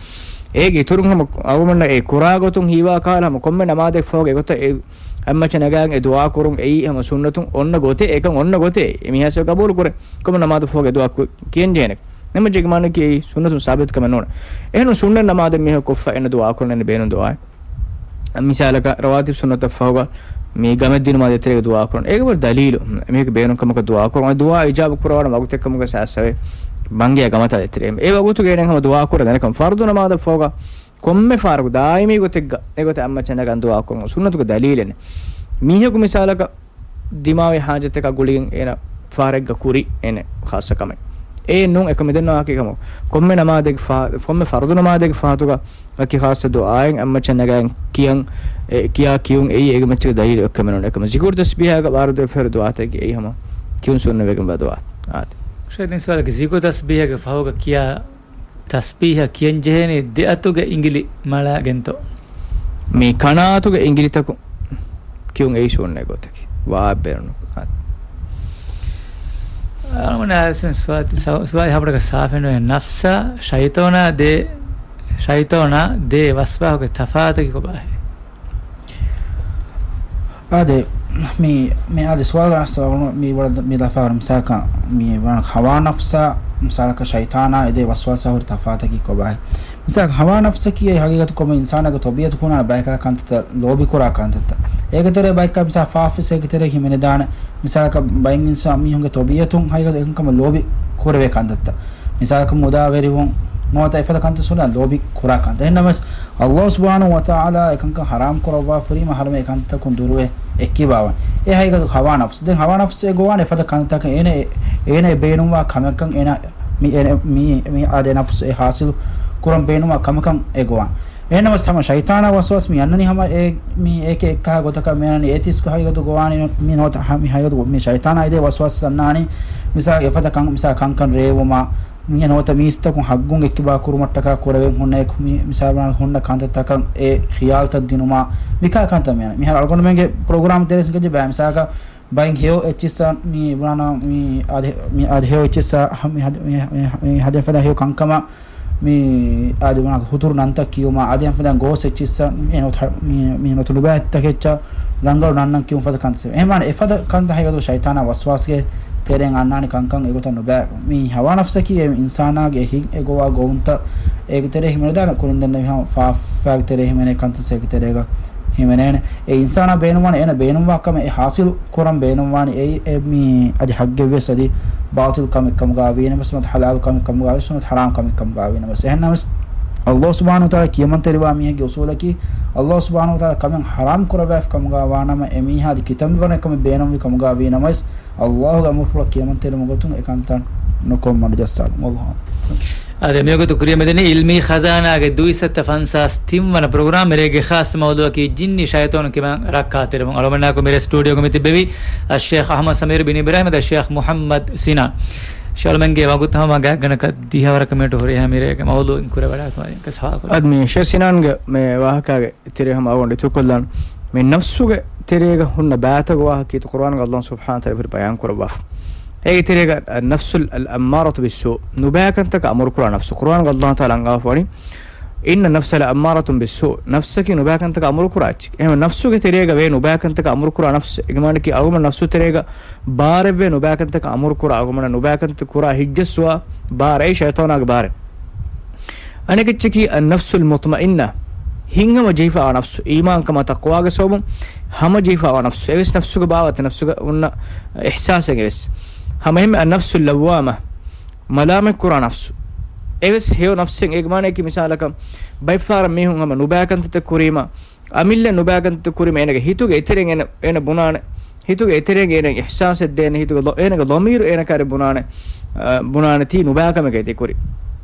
އޭގެ އިތުރުން ހަމަ އަޅުގަނޑަށް އެ ކުރާ ގޮތުން ހީވާ ކަހަލަ ހަމަ ކޮންމެ ނަމާދެއް ފަހުގަ އެގޮތަށް އެ އަތްމައްޗަށް ނަގާގެން އެ ދުޢާ ކުރުން އެއީ ހަމަ ސުންނަތުން އޮންނަ ގޮތޭ، އެކަން އޮންނަ ގޮތޭ. އެ މީހާސް ގަބޫލު ކުރޭ. ކޮންމެ ނަމާދަށް ފަހުގަ އެ ދުޢާ ކު-، ކިޔަން ޖެހޭނެ. ނަމަ ޖެގެ މާނައަކީ ސުންނަތުން ސާބިތު ކަމެއް ނޫން. އެހެން ސުންނަތް ނަމާދެއް މީހަކު ކޮށްފަ އޭނަ ދުޢާ ކުރަން އޭނަ ބޭނުން ދުޢާއެއް. މިސާލަކަށް، ރަވާތިބް ސުންނަތަށް ފަހުގަ މި ގަމެއް ދިނުމާ ދޭތެރޭގަ ދުޢާ ކުރަން. އޭގެ ވަރަށް ދަލީލު. މީހަކު ބޭނުން ކަމަކަށް ދުޢާ ކުރަން. އޮތް ދުޢާ އިޖާބަ ކުރަވާނެ ވަގުތެއް ކަމުގަ ސާސްސަވެ ބަންގިޔާ ގަމަތާ ދޭތެރޭ. އެ ވަގުތުގަ އޭނަ ހަމަ ދުޢާ ކުރަން ދަނެކަން ފަރުޟު ނަމާދަށް ފަހުގަ ކޮންމެ ފަހަރަކު ދާއިމީ ގޮތެއްގަ އެގޮތަށް އަތްމައްޗަށް ނަގަން ދުޢާ ކުރުން ސުންނަތުގެ ދަލީލެއް ނެތް. މީހަކު މިސާލަކަށް ދިމާވި ހާޖަތަކާ ގުޅިގެން އޭނަ ފަހަރެއްގަ ކުރި އޭނަ ޚާއްޞަ ކަމެއް. އެއެއް ނޫން އެކަމަކު މިދެންނެވި ކަމަކު ކޮންމެ ނަމާދެއްގެ ފަހަ-، ކޮންމެ ފަރުޟު ނަމާދެއްގެ ފަހަތުގަ އަކި ޚާއްޞަ ދުޢާއެއް އަތްމައްޗަށް ނަގަން ކިޔަން، އެ، ކިޔާ ކިޔުން އެއީ އޭގެ މައްޗަށް ދަލީލު އެއްކަމެއް ނޫން. އެކަމަކު ޒިކުރު ތަސްބީހާގަ ވާރިދުވެފައިވާ ދުޢާތަކެއް އެއީ ހަމަ ކިޔުން ސުންނަތްވެގެންވާ ދުޢާ. އާދެ. ޝޭޚް ދެން ސުވާލަކީ ޒިކުރު ތަސްބީހާގެ ފަހުގަ ކިޔާ ތަސްބީހަށް ކިޔަންޖެހޭނީ ދެ އަތުގެ އިނގިލި މަޅާގެންތޯ؟ މި ކަނާތުގެ އިނގިލިތަކުން ކިޔުން އެއީ ސުންނަތް ގޮތަކީ. ވާ ބޭނުން. އަޅުގަނޑު އާދެ، ސުވާ-، ސަ-، ސުވާލު ހަބަރަކަށް ސާފެއް ނުވޭ. ނަފްސާ ޝައިޠާނާ ދޭ، ޝައިޠާނާ ދޭ ވަސްވާހުގެ ތަފާތަކީ ކޮބާހޭ؟ އާދެ، މި، މި އާދެ ސުވާލު އަސްތަ ވަރު މި ވަރަށް މި ލަފާވަރު މިސާލަކަށް މި ވަނަ ހަވާ ނަފްސާ، މިސާލަކަށް ޝައިޠާނާ އެދޭ ވަސްވާސާ ހުރި ތަފާތަކީ ކޮބާހޭ؟ މިސާލަކަށް ހަވާ ނަފްސަކީ އެ ހަގީގަތު ކޮންމެ އިންސާނާގެ ތަބީޢަތު ކުރާނެ ބަޔަކާ ކަންތައްތައް ލޯބި ކުރާ ކަންތައްތައް. އޭގެ ތެރޭ ބައެއްކާ މިސާ ފާފަސޭގެ ތެރޭ ހިމެނެދާނެ. މިސާލަކަށް ބައެއް އިންސާން މީހުންގެ ތަބީޢަތުން ހަގީގަތު އެކަންކަމަށް ލޯބި ކުރެވޭ ކަންތައްތައް. މިސާލަކަށް މުދާވެރިވުން ނުވަތަ އެފަދަ ކަންތައް ސުންނަ ލޯބި ކުރާ ކަންތައް. އެހެންނަމަވެސް، ﷲ ސުބްޙާނަހޫ ވަތަޢާލާ އެކަންކަން ޙަރާމް ކުރައްވާފައިވީމަ ހަރަމެ އެކަންތަކުން ދުރުވެ އެއްކިބާވަން. އެ ހަގީގަތު ހަވާ ނަފްސު. ދެން ހަވާ ނަފްސު އެ ގޮވާނެ އެފަދަ ކަންތަކަށް އޭނަ އެ، އޭނަ އެ ބޭނުންވާ ކަމަކަށް އޭނަ މި، އޭނަ މި، މި އާދެ ނަފްސު އެ ޙާޞިލު ކުރަން ބޭނުންވާ ކަމަކަށް އެ ގޮވާނެ. އެހެންނަމަވެސް ހަމަ ޝައިޠާނާ ވަސްވާސް މި އަންނަނީ ހަމަ އެ، މި އޭކެ އެއްކަހަލަ ގޮތަކަށް މި އަންނަނީ އޭތިސްކޮ ހަގީގަތު ގޮވާނީ މި ނުވަތަ ހަ-، މި ހަގީގަތު މި ޝައިޠާނާ އެދޭ ވަސްވާސް އަންނާނީ މިސާ އެފަދަ ކަން، މިސާ ކަންކަން ރޭވުމާ، މި ނުވަތަ މީސްތަކުން ހައްގުން އެއްކިބާ ކުރުމަށްޓަކާ ކުރެވެން ހުންނަ އެކު މި މިސާ ހުންނަ ކަންތައްތަކަށް އެ ޚިޔާލުތައް ދިނުމާ، މިކާ ކަންތައް މި އަންނަ. މިހާރު އަޅުގަނޑުމެންގެ ޕްރޮގްރާމް ތެރޭ ސިނގަޖެ ބައި މިސާލަކަށް ބައިން ހެޔޮ އެއްޗިއްސަށް މި ބުނާނަ މި އަދި ހެ-، މި އަދި ހެޔޮ އެއްޗިއްސަށް ހަ-، މި ހަދ-، މި ހަ-، މި ހަ-، މި ހަދޭ ފަދަ ހެޔޮ ކަންކަމަށް މި އަދި ބުނާ ހުތުރު ނަންތައް ކިޔުމާ އަދި ހަމަ ފަދަ ގޯސް އެއްޗިއްސަށް މި ނު-، މި، މި ނުވަތަ ނުބައިތަކެއްޗަށް ރަނގަޅު ނަންނަން ކިޔުން ފަދަ ކަންތައް. އެހެންވާނެ އެފަދަ ކަންތައް ހަގީގަތު ޝައިޠާނާ ވަސްވާސްގެ ތެރެއިން އަންނާނެ ކަންކަން އެގޮތަށް ނުބައި. މި ހަވާ ނަފްސަކީ އެ އިންސާނާގެ އެ ހިތް އެ ގޮވާ ގޮވުންތައް އޭގެ ތެރޭ ހިމެނެދާނެ ކުރިން ދެންނެވި ހަމަ ފާފައިގެ ތެރޭ ހިމެނޭ ކަންތައް ސޭގެ ތެރޭގަ ހިމެނޭނެ. އެ އިންސާނާ ބޭނުންވާނެ އޭނަ ބޭނުންވާ ކަމެއް އެ ހާސިލު ކުރަން ބޭނުންވާނީ އެއީ އެ މީ އަދި ހައްގެއްވެސް އަދި ބާތިލް ކަމެއް ކަމުގަ ވީނަމަސް ނުވަތަ ހަލާލު ކަމެއް ކަމުގަ ވެސް ނުވަތަ ހަރާމް ކަމެއް ކަމުގަ ވީނަމަސް. އެހެންނަމަސް ﷲ ސުބްޙާނަހޫ ވަތަޢާލާ ކިޔަމަންތެރިވާ މީހެއްގެ އުސޫލަކީ ﷲ ސުބްޙާނަހޫ ވަތަޢާލާ ކަމެއް ޙަރާމް ކުރައްވާފި ކަމުގަ ވާނަމަ އެ މީހާ އަދި ކިތަންމެ ވަރަކަށް ކަމެއް ބޭނުންވި ކަމުގަ ވީނަމަސް ﷲ ގެ އަމުރުފުޅަށް ކިޔަމަންތެރިވުމުގެ ގޮތުން އެ ކަންތައް ނުކޮށް މަޑުޖައްސާލުން. ވައްލާހު އަޢްލަމް. އާދެ، މިވަގުތު ކުރިއަށް މިދަނީ އިލްމީ ޚަޒާނާގެ ދުއިސައްތަ ފަންސާސް ތިން ވަނަ ޕްރޮގްރާމް. މިރޭގެ ޚާއްޞަ މައުޟޫޢަކީ ޖިންނި ޝައިޠާނުން ކިބައިން ރައްކާތެރިވުން. އަޅުގަނޑާއެކު މިރޭ ސްޓޫޑިއޯގަ މިތިއްބެވީ އައްޝޭޚް އަޙްމަދު ސަމީރު ބިން އިބްރާހިމް އަދި އައްޝޭޚް މުޙައްމަދު ސިނާން. ޝޭޚް އަޅުމެންގެ ވަގުތު ހަމަ ގާތްގަނޑަކަށް ދިހަވަރަކަށް މިނެޓު ހުރިހާ މިރޭގެ މައުޟޫޢު އިން ކުރެވަޑާފަ ވަނީ ސަވާލު ކުރަން. އަދި މި ޝޭޚް ސިނާންގެ މި ވާހަކާގެ ތެރޭ ހަމަ އަޅުގަނޑު އިތުރުކޮށްލާން. މި ނަފްސުގެ ތެރޭގަ ހުންނަ ބައިތަކުގެ ވާހަކަ ކީރިތި ޤުރުއާންގަ ﷲ ސުބްޙާނަހޫ ވަތަޢާލާ ހުރި ބަޔާން ކުރައްވާފަ. އޭގެ ތެރޭގަ އައްނަފްސުލް އައްމާރަތު ބިއްސޫ، ނުބައިކަންތަކަށް އަމުރުކުރާ ނަފްސު. ޤުރުއާންގަ ﷲ ތަޢާލާ އަންގާފަ ވަނީ، "އިންނަ ނަފްސަ ލައައްމާރަތުން ބިއްސޫ." ނަފްސަކީ ނުބައިކަންތަކަށް އަމުރުކުރާ އެއްޗެއް. އެހެން ނަފްސުގެ ތެރޭގަ ވޭ ނުބައިކަންތަކަށް އަމުރުކުރާ ނަފްސު. އޭގެ މާނައަކީ އަޅުގަނޑު ނަފްސު ތެރޭގަ ބާރެއްވޭ ނުބައިކަންތަކަށް އަމުރުކުރާ، އަޅުގަނޑު ނުބައިކަންތައް ކުރާ ހިއްޖައްސުވާ ބާރެއް ޝައިޠާނާގެ ބާރެއް. އަނެކެއްޗަކީ އައްނަފްސުލް މުޠްމައިންނާ، ހިތްހަމަޖެހިފައިވާ ނަފްސު، އީމާންކަމާ ތަޤްވާގެ ސަބަބުން ހަމަޖެހިފައިވާ ނަފްސު. އެވެސް ނަފްސުގެ ބާވަތެއް، ނަފްސުގަ ހުންނަ އިޙްސާސެއް އެވެސް. ހަމައެހެންމެ އައްނަފްސުލް ލައްވާމާ، މަލާމަތްކުރާ ނަފްސު. އެވެސް ހެޔޮ ނަފްސެއް. އޭގެ މާނައަކީ މިސާލަކަށް ބައެއްފަހަރަށް މީހުން ހަމަ ނުބައިކަންތައް ކުރީމަ، އަމިއްލަ ނުބައިކަންތައް ކުރީމަ އޭނަގެ ހިތުގެ އެތެރެއިން އޭނަ، އޭނަ ބުނާނެ. ހިތުގެ އެތެރެއިން އޭނަ އިޙްސާސެއް ދޭނެ، ހިތުގެ ލޮ-، އޭނަގެ ޟަމީރު އޭނަ ކާރި ބުނާނެ، އަ، ބުނާނެ ތީ ނުބައިކަމެކޭ ތި ކުރީ.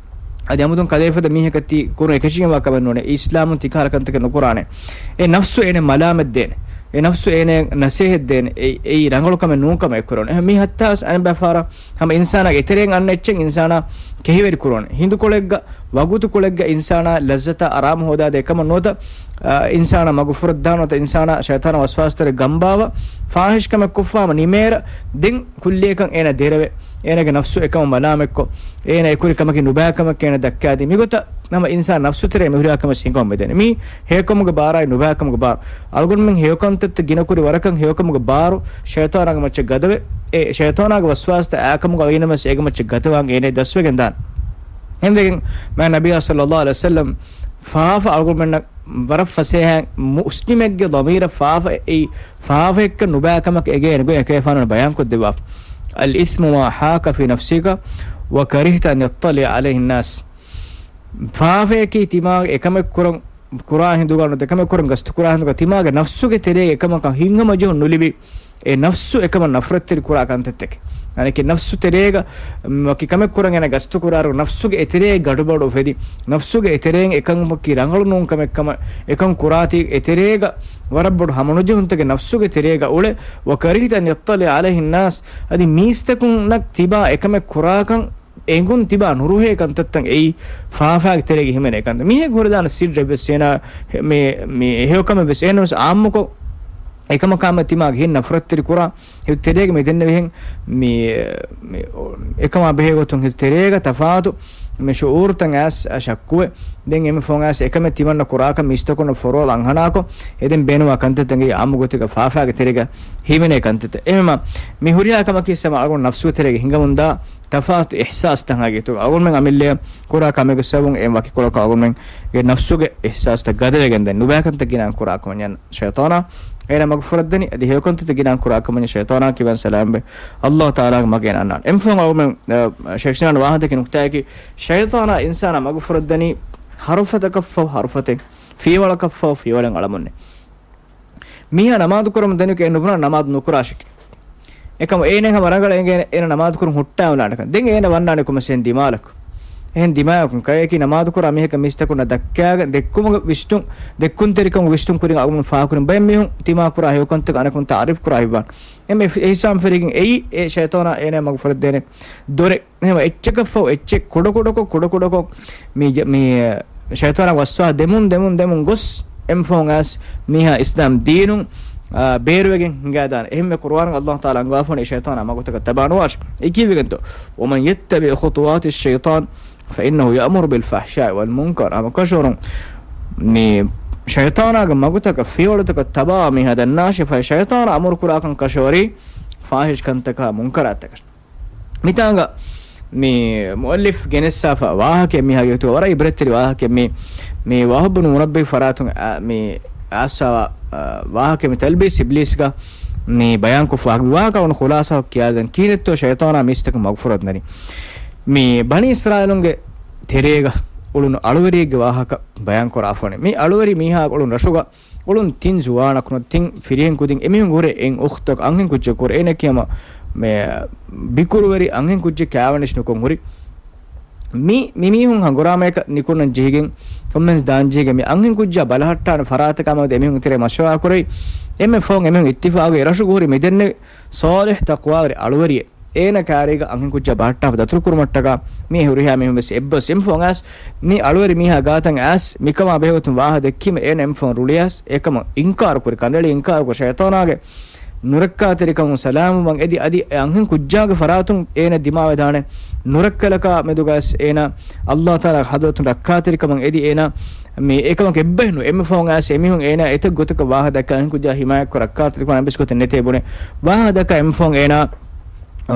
އަދި އަމުދުން ކަލޭފަދަ މީހަކަށް ތީ ކުރުން އެކަށީގެންވާ ކަމެއް ނޫނޭ. އިސްލާމުން ތިކަހަލަ ކަންތަކެއް ނުކުރާނެ. އެ ނަފްސު އޭނަ މަލާމަތް ދޭނެ. އެ ނަފްސު އޭނަ ނަސޭހަތް ދޭނެ. އެ، އެއީ ރަނގަޅު ކަމެއް ނޫން ކަމަށް އެ ކުރަން. އެހެން މީ ހައްތާވެސް އަނެއް ބައެއް ފަހަރަށް ހަމަ އިންސާނާގެ އެތެރެއިން އަންނަ އެއްޗެއް އިންސާނާ ކެހިވެރި ކުރުވަން. ހިނދުކޮޅެއްގަ، ވަގުތުކޮޅެއްގަ އިންސާނާ ލައްޒަތާ އަރާމު ހޯދާދޭ ކަމަށް ނުވަތަ، އާ، އިންސާނާ މަގު ފުރައްދާ ނުވަތަ އިންސާނާ ޝައިޠާނާ ވަސްވާސްތެރޭ ގަނބާވަ، ފާހިޝް ކަމެއް ކޮށްފާ ހަމަ ނިމޭރަ، ދެން ކުއްލިއަކަށް އޭނަ ދެރަވެ، އޭނަގެ ނަފްސު އެކަމަށް މަލާމަތްކޮށް، އޭނަ އެކުރި ކަމަކީ ނުބައި ކަމެކޭ އޭނަ ދައްކާދީ. މިގޮތަށް ހަމަ އިންސާން ނަފްސު ތެރޭ މިހުރިހާ ކަމެއް ހިނގަމުން މިދެނީ. މީ ހެޔޮކަމުގެ ބާރާއި ނުބައިކަމުގެ ބާރު. އަޅުގަނޑުމެން ހެޔޮކަންތައްތައް ގިނަކުރި ވަރަކަށް ހެޔޮކަމުގެ ބާރު ޝައިޠާނާގެ މައްޗަށް ގަދަވެ، އެ ޝައިޠާނާގެ ވަސްވާސްތައް އާކަމުގަ ވީނަމަވެސް އޭގެ މައްޗަށް ގަދަވާން އޭނަ ދަސްވެގެން ދާން. އެހެންވެގެން މާ ނަބިއްޔާ ޞައްލައްލާހު ޢަލައިހި ވަސައްލަމް ފާފަ އަޅުގަނޑުމެންނަށް ވަރަށް ފަސޭހައިން މުސްލިމެއްގެ ޟަމީރަށް ފާފަ އެއީ ފާފައެއްކަން ނުބައިކަމަކަށް އެނގޭ ގޮތް އެކަލޭފާނު ބަޔާންކޮށްދެއްވާފަ. "الإثم ما حاك في نفسك وكرهت أن يطلع عليه الناس." ފާފަޔަކީ ތިމާގެ އެކަމެއް ކުރަން ކުރާ ހިނދުގަ ނު ދެކަމެއް ކުރަން ގަސްތު ކުރާ ހިނދުގަ ތިމާގެ ނަފްސުގެ ތެރޭގަ އެކަމަކަށް ހިތްހަމަޖެހުން ނުލިބި، އެ ނަފްސު އެކަމަށް ނަފްރަތްތެރި ކުރާ ކަންތައްތަކެއް. އަނެކެ ނަފްސު ތެރޭގަ މަ، ވަކި ކަމެއް ކުރަން އޭނަ ގަސްތު ކުރާއިރު ނަފްސުގެ އެތެރޭ ގަޑުބަޑު އުފެދި، ނަފްސުގެ އެތެރޭން އެކަން ވަކި ރަނގަޅު ނޫން ކަމެއް ކަމަށް އެކަން ކުރާތީ އެތެރޭގަ ވަރަށް ބޮޑު ހަމަނުޖެހުންތަކެއް ނަފްސުގެ ތެރޭގަ އުޅެ، وكرهت أن يطلع عليه الناس، އަދި މީސްތަކުންނަށް ތިބާ އެކަމެއް ކުރާކަން އެނގުން ތިބާ ނުރުހޭ ކަންތައްތައް އެއީ ފާފާގެ ތެރޭގެ ހިމެނޭ ކަންތައް. މީހެއްގެ ހުރެދާނެ ސިއްރެއް ވެސް އޭނާ މި، މި ހެޔޮކަމެއް ވެސް އޭނަ ވެސް އާއްމުކޮށް އެކަމަކާމެ ތިމާގެ ހިތް ނަފްރަތްތެރި ކުރާ، ހެޔޮ ތެރޭގެ މި ދެންނެވިހެން މި، މި އެކަމާ ބެހޭ ގޮތުން ހެޔޮ ތެރޭގަ ތަފާތު މި ޝުއޫރުތައް އައިސް ޝައްކުވެ. ދެން އެމެ ފޯން އައިސް އެކަމެއް ތިމަންނަ ކުރާކަށް މީސްތަކުންނަށް ފޮރޯލް އަންހަނާކޮށް، އެދެން ބޭނުވާ ކަންތައްތަކެއް އާއްމު ގޮތެއްގަ ފާފާގެ ތެރޭގަ ހިމެނޭ ކަންތައްތައް. އެހެމަ މި ހުރިހާ ކަމަކީ ސަމަ އަޅުގަނޑު ނަފްސު ތެރޭގަ ހިނގަމުންދާ ތަފާތު އިޙްސާސްތައް ހަގީގަތުގަ އަޅުގަނޑުމެން އަމިއްލައަށް ކުރާ ކަމެއްގެ ސަބަބުން އެ ވަކިކޮޅަކަށް އަޅުގަނޑުމެންގެ ނަފްސުގެ އިޙްސާސްތައް ގަދަވެގެން ދެން ނުބައިކަންތައް ގިނައިން ކުރާކަމަށް ޝައިޠާނާ އޭނަ މަގުފުރައްދަނީ. އަދި ހެޔޮކަންތައް ގިނައިން ކުރާކަމަށް ޝައިޠާނާ ކިބައިން ސަލާމްވެ ﷲ ތަޢާލާގެ މަގެއް އަންނާނެ. އެމެ ފޯން އަޅުގަނޑުމެން، އަ، ޝެޚް ސިނާން ވާހަކަ ދެއްކި ނުކުތާއަކީ ޝައިޠާނާ އިންސާނާ މަގުފުރައްދަނީ ހަރުފަތަކަށްފަހު ހަރުފަތެއް، ފިޔަވަޅަކަށްފަހު ފިޔަވަޅެއް އަޅަމުންނޭ. މީހާ ނަމާދު ކުރަމުން ދެންނެވި އެ ނުބުނާ ނަމާދު ނުކުރާށެކޭ. އެކަމަ އޭނަ ހަމަ ރަނގަޅަށް އެނގޭނެ އޭނަ ނަމާދު ކުރުން ހުއްޓާ އޮންނާނެކަން. ދެން އޭނަ ވަންނާނެ ކޮމެސް އެހެން ދިމާލަކު. އެހެން ދިމާލަކުން ކައެކީ ނަމާދު ކުރާ މީހަކަށް މީސްތަކުންނަށް ދައްކާގެން ދެއްކުމުގެ ވިސްނުން، ދެއްކުންތެރިކަމުގެ ވިސްނުން ކުރިން އަޅުގަނޑު ފާހަގަކުރިން ބައެއް މީހުން ތިމާ ކުރާ ހެޔޮކަންތަކަށް އަނެކުން ތަޢާރީފް ކުރާ ހިތްވާން. އެމެ އެ ހިސާބުން ފެށިގެން އެއީ އެ ޝައިޠާނާ އޭނަ މަގުފުރައްދޭނެ ދޮރެއް. އެހެން އެއްޗަކަށްފަހު އެއްޗެއް ކުޑަކުޑަކޮށް، ކުޑަކުޑަކޮށް މި، މި ޝައިޠާނާ ވަސްވާ ދެމުން، ދެމުން، ދެމުން ގޮސް އެމެ ފޯން އައިސް މީހާ އިސްލާމް ދީނުން، އާ، ބޭރުވެގެން ހިނގާދާނެ. އެހެންވެ ޤުރުއާނުގަ ﷲ ތަޢާލާ އަންގަވާފަވަނީ ޝައިޠާނާ މަގުތަކަށް ތަބާ ނުވާށޭ. އެ ކީއްވެގެންތޯ؟ ومن يتبع خطوات الشيطان فإنه يأمر بالفحشاء والمنكر. ހަމަ ކަށަވަރުން މި ޝައިޠާނާގެ މަގުތަކަށް ފިޔަވަޅުތަކަށް ތަބާ މީހާ ދަންނާށޭ، ފަހެ ޝައިޠާނާ އަމުރު ކުރާކަން ކަށަވަރީ ފާޙިޝް ކަންތަކާ މުންކަރާތަކަށް. މިތާނގަ މި މުއައްލިފް ގެނެއްސާފަ ވާހަކައެއް މީ ހަގީގަތުގަ ވަރަށް ޢިބްރަތްތެރި ވާހަކައެއް މީ، މި ވަހުބު ބުނު މުނައްބިހު ފަރާތުން އަ، މި އައްސާވާ، އަ، ވާހަކައެއް މި ތަލްބީސް އިބްލީސްގަ މި ބަޔާންކޮށްފަ ވާހަކަ. ވާހަކަ އޮން ޚުލާޞާ ކިޔާދެން ކީނެއްތޯ ޝައިޠާނާ މީސްތަކުން މަގުފުރައްދަނީ. މި ބަނީ އިސްރާއީލުންގެ ތެރޭގަ އުޅުނު އަޅުވެރިއެއްގެ ވާހަކަ ބަޔާންކުރާފަވަނީ. މި އަޅުވެރި މީހާ އުޅުނު ރަށުގަ އުޅުން ތިން ޒުވާނަކު ތިން ފިރިހެން ކުދިން އެމީހުން ހުރޭ އެއް އުޚްތަކު އަންހެން ކުއްޖަކު ހުރޭ އޭނަ ކިޔަމަ މެ ބިކުރުވެރި އަންހެން ކުއްޖެއް ކާވެނިސް ނުކޮށް ހުރި. މި، މި މީހުން ހަނގުރާމަޔަކަށް ނިކުންނަން ޖެހިގެން، ކޮންމެސް ދާން ޖެހިގެން މި އަންހެން ކުއްޖާ ބަލަހައްޓާނެ ފަރާތަކާމެދު އެމީހުން ތެރޭ މަޝްވަރާ ކުރެވި. އެންމެ ފޯން އެމީހުން އިއްތިފާގު ރަށުގަ ހުރި މިދެންނެވި ޞާލިޙް ތަޤްވާވެރި އަޅުވެރިއެއް. އޭނަ ކާރީގަ އަންހެން ކުއްޖާ ބަހައްޓާފަ ދަތުރުކުރުމަށްޓަކާ މި ހުރިހާ މީހުން ވެސް އެއްބަސް އެމެ ފޯން އައިސް މި އަޅުވެރި މީހާ ގާތަށް އައިސް މިކަމާ ބެހޭގޮތުން ވާހަ ދެއްކީމަ އޭނަ އެމެ ފޯން ރުޅިއައިސް އެކަމަށް އިންކާރު ކުރި، ކަނޑައެޅި އިންކާރު ކުރި ޝައިޠާނާގެ ނުރައްކާތެރިކަމުން ސަލާމަތްވަން އެދި އަދި އެ އަންހެން ކުއްޖާގެ ފަރާތުން އޭނަ ދިމާވެދާނެ ނުރައްކަލަކާ މެދުގައިސް އޭނަ ﷲ ތަޢާލާގެ ޙަޟްރަތުން ރައްކާތެރިކަމަށް އެދި އޭނަ މި އެކަމަކު އެއްބަހެއް ނު އެމެ ފޯން އައިސް އެމީހުން އޭނަ އެތައް ގޮތަކަށް ވާހަ ދައްކާ އަންހެން ކުއްޖާ ހިމާޔަތްކޮށް ރައްކާތެރިކަމަށް އެއްވެސް ގޮތެއް ނެތޭ ބުނެ ވާހަ ދައްކާ އެމެ ފޯން އޭނާ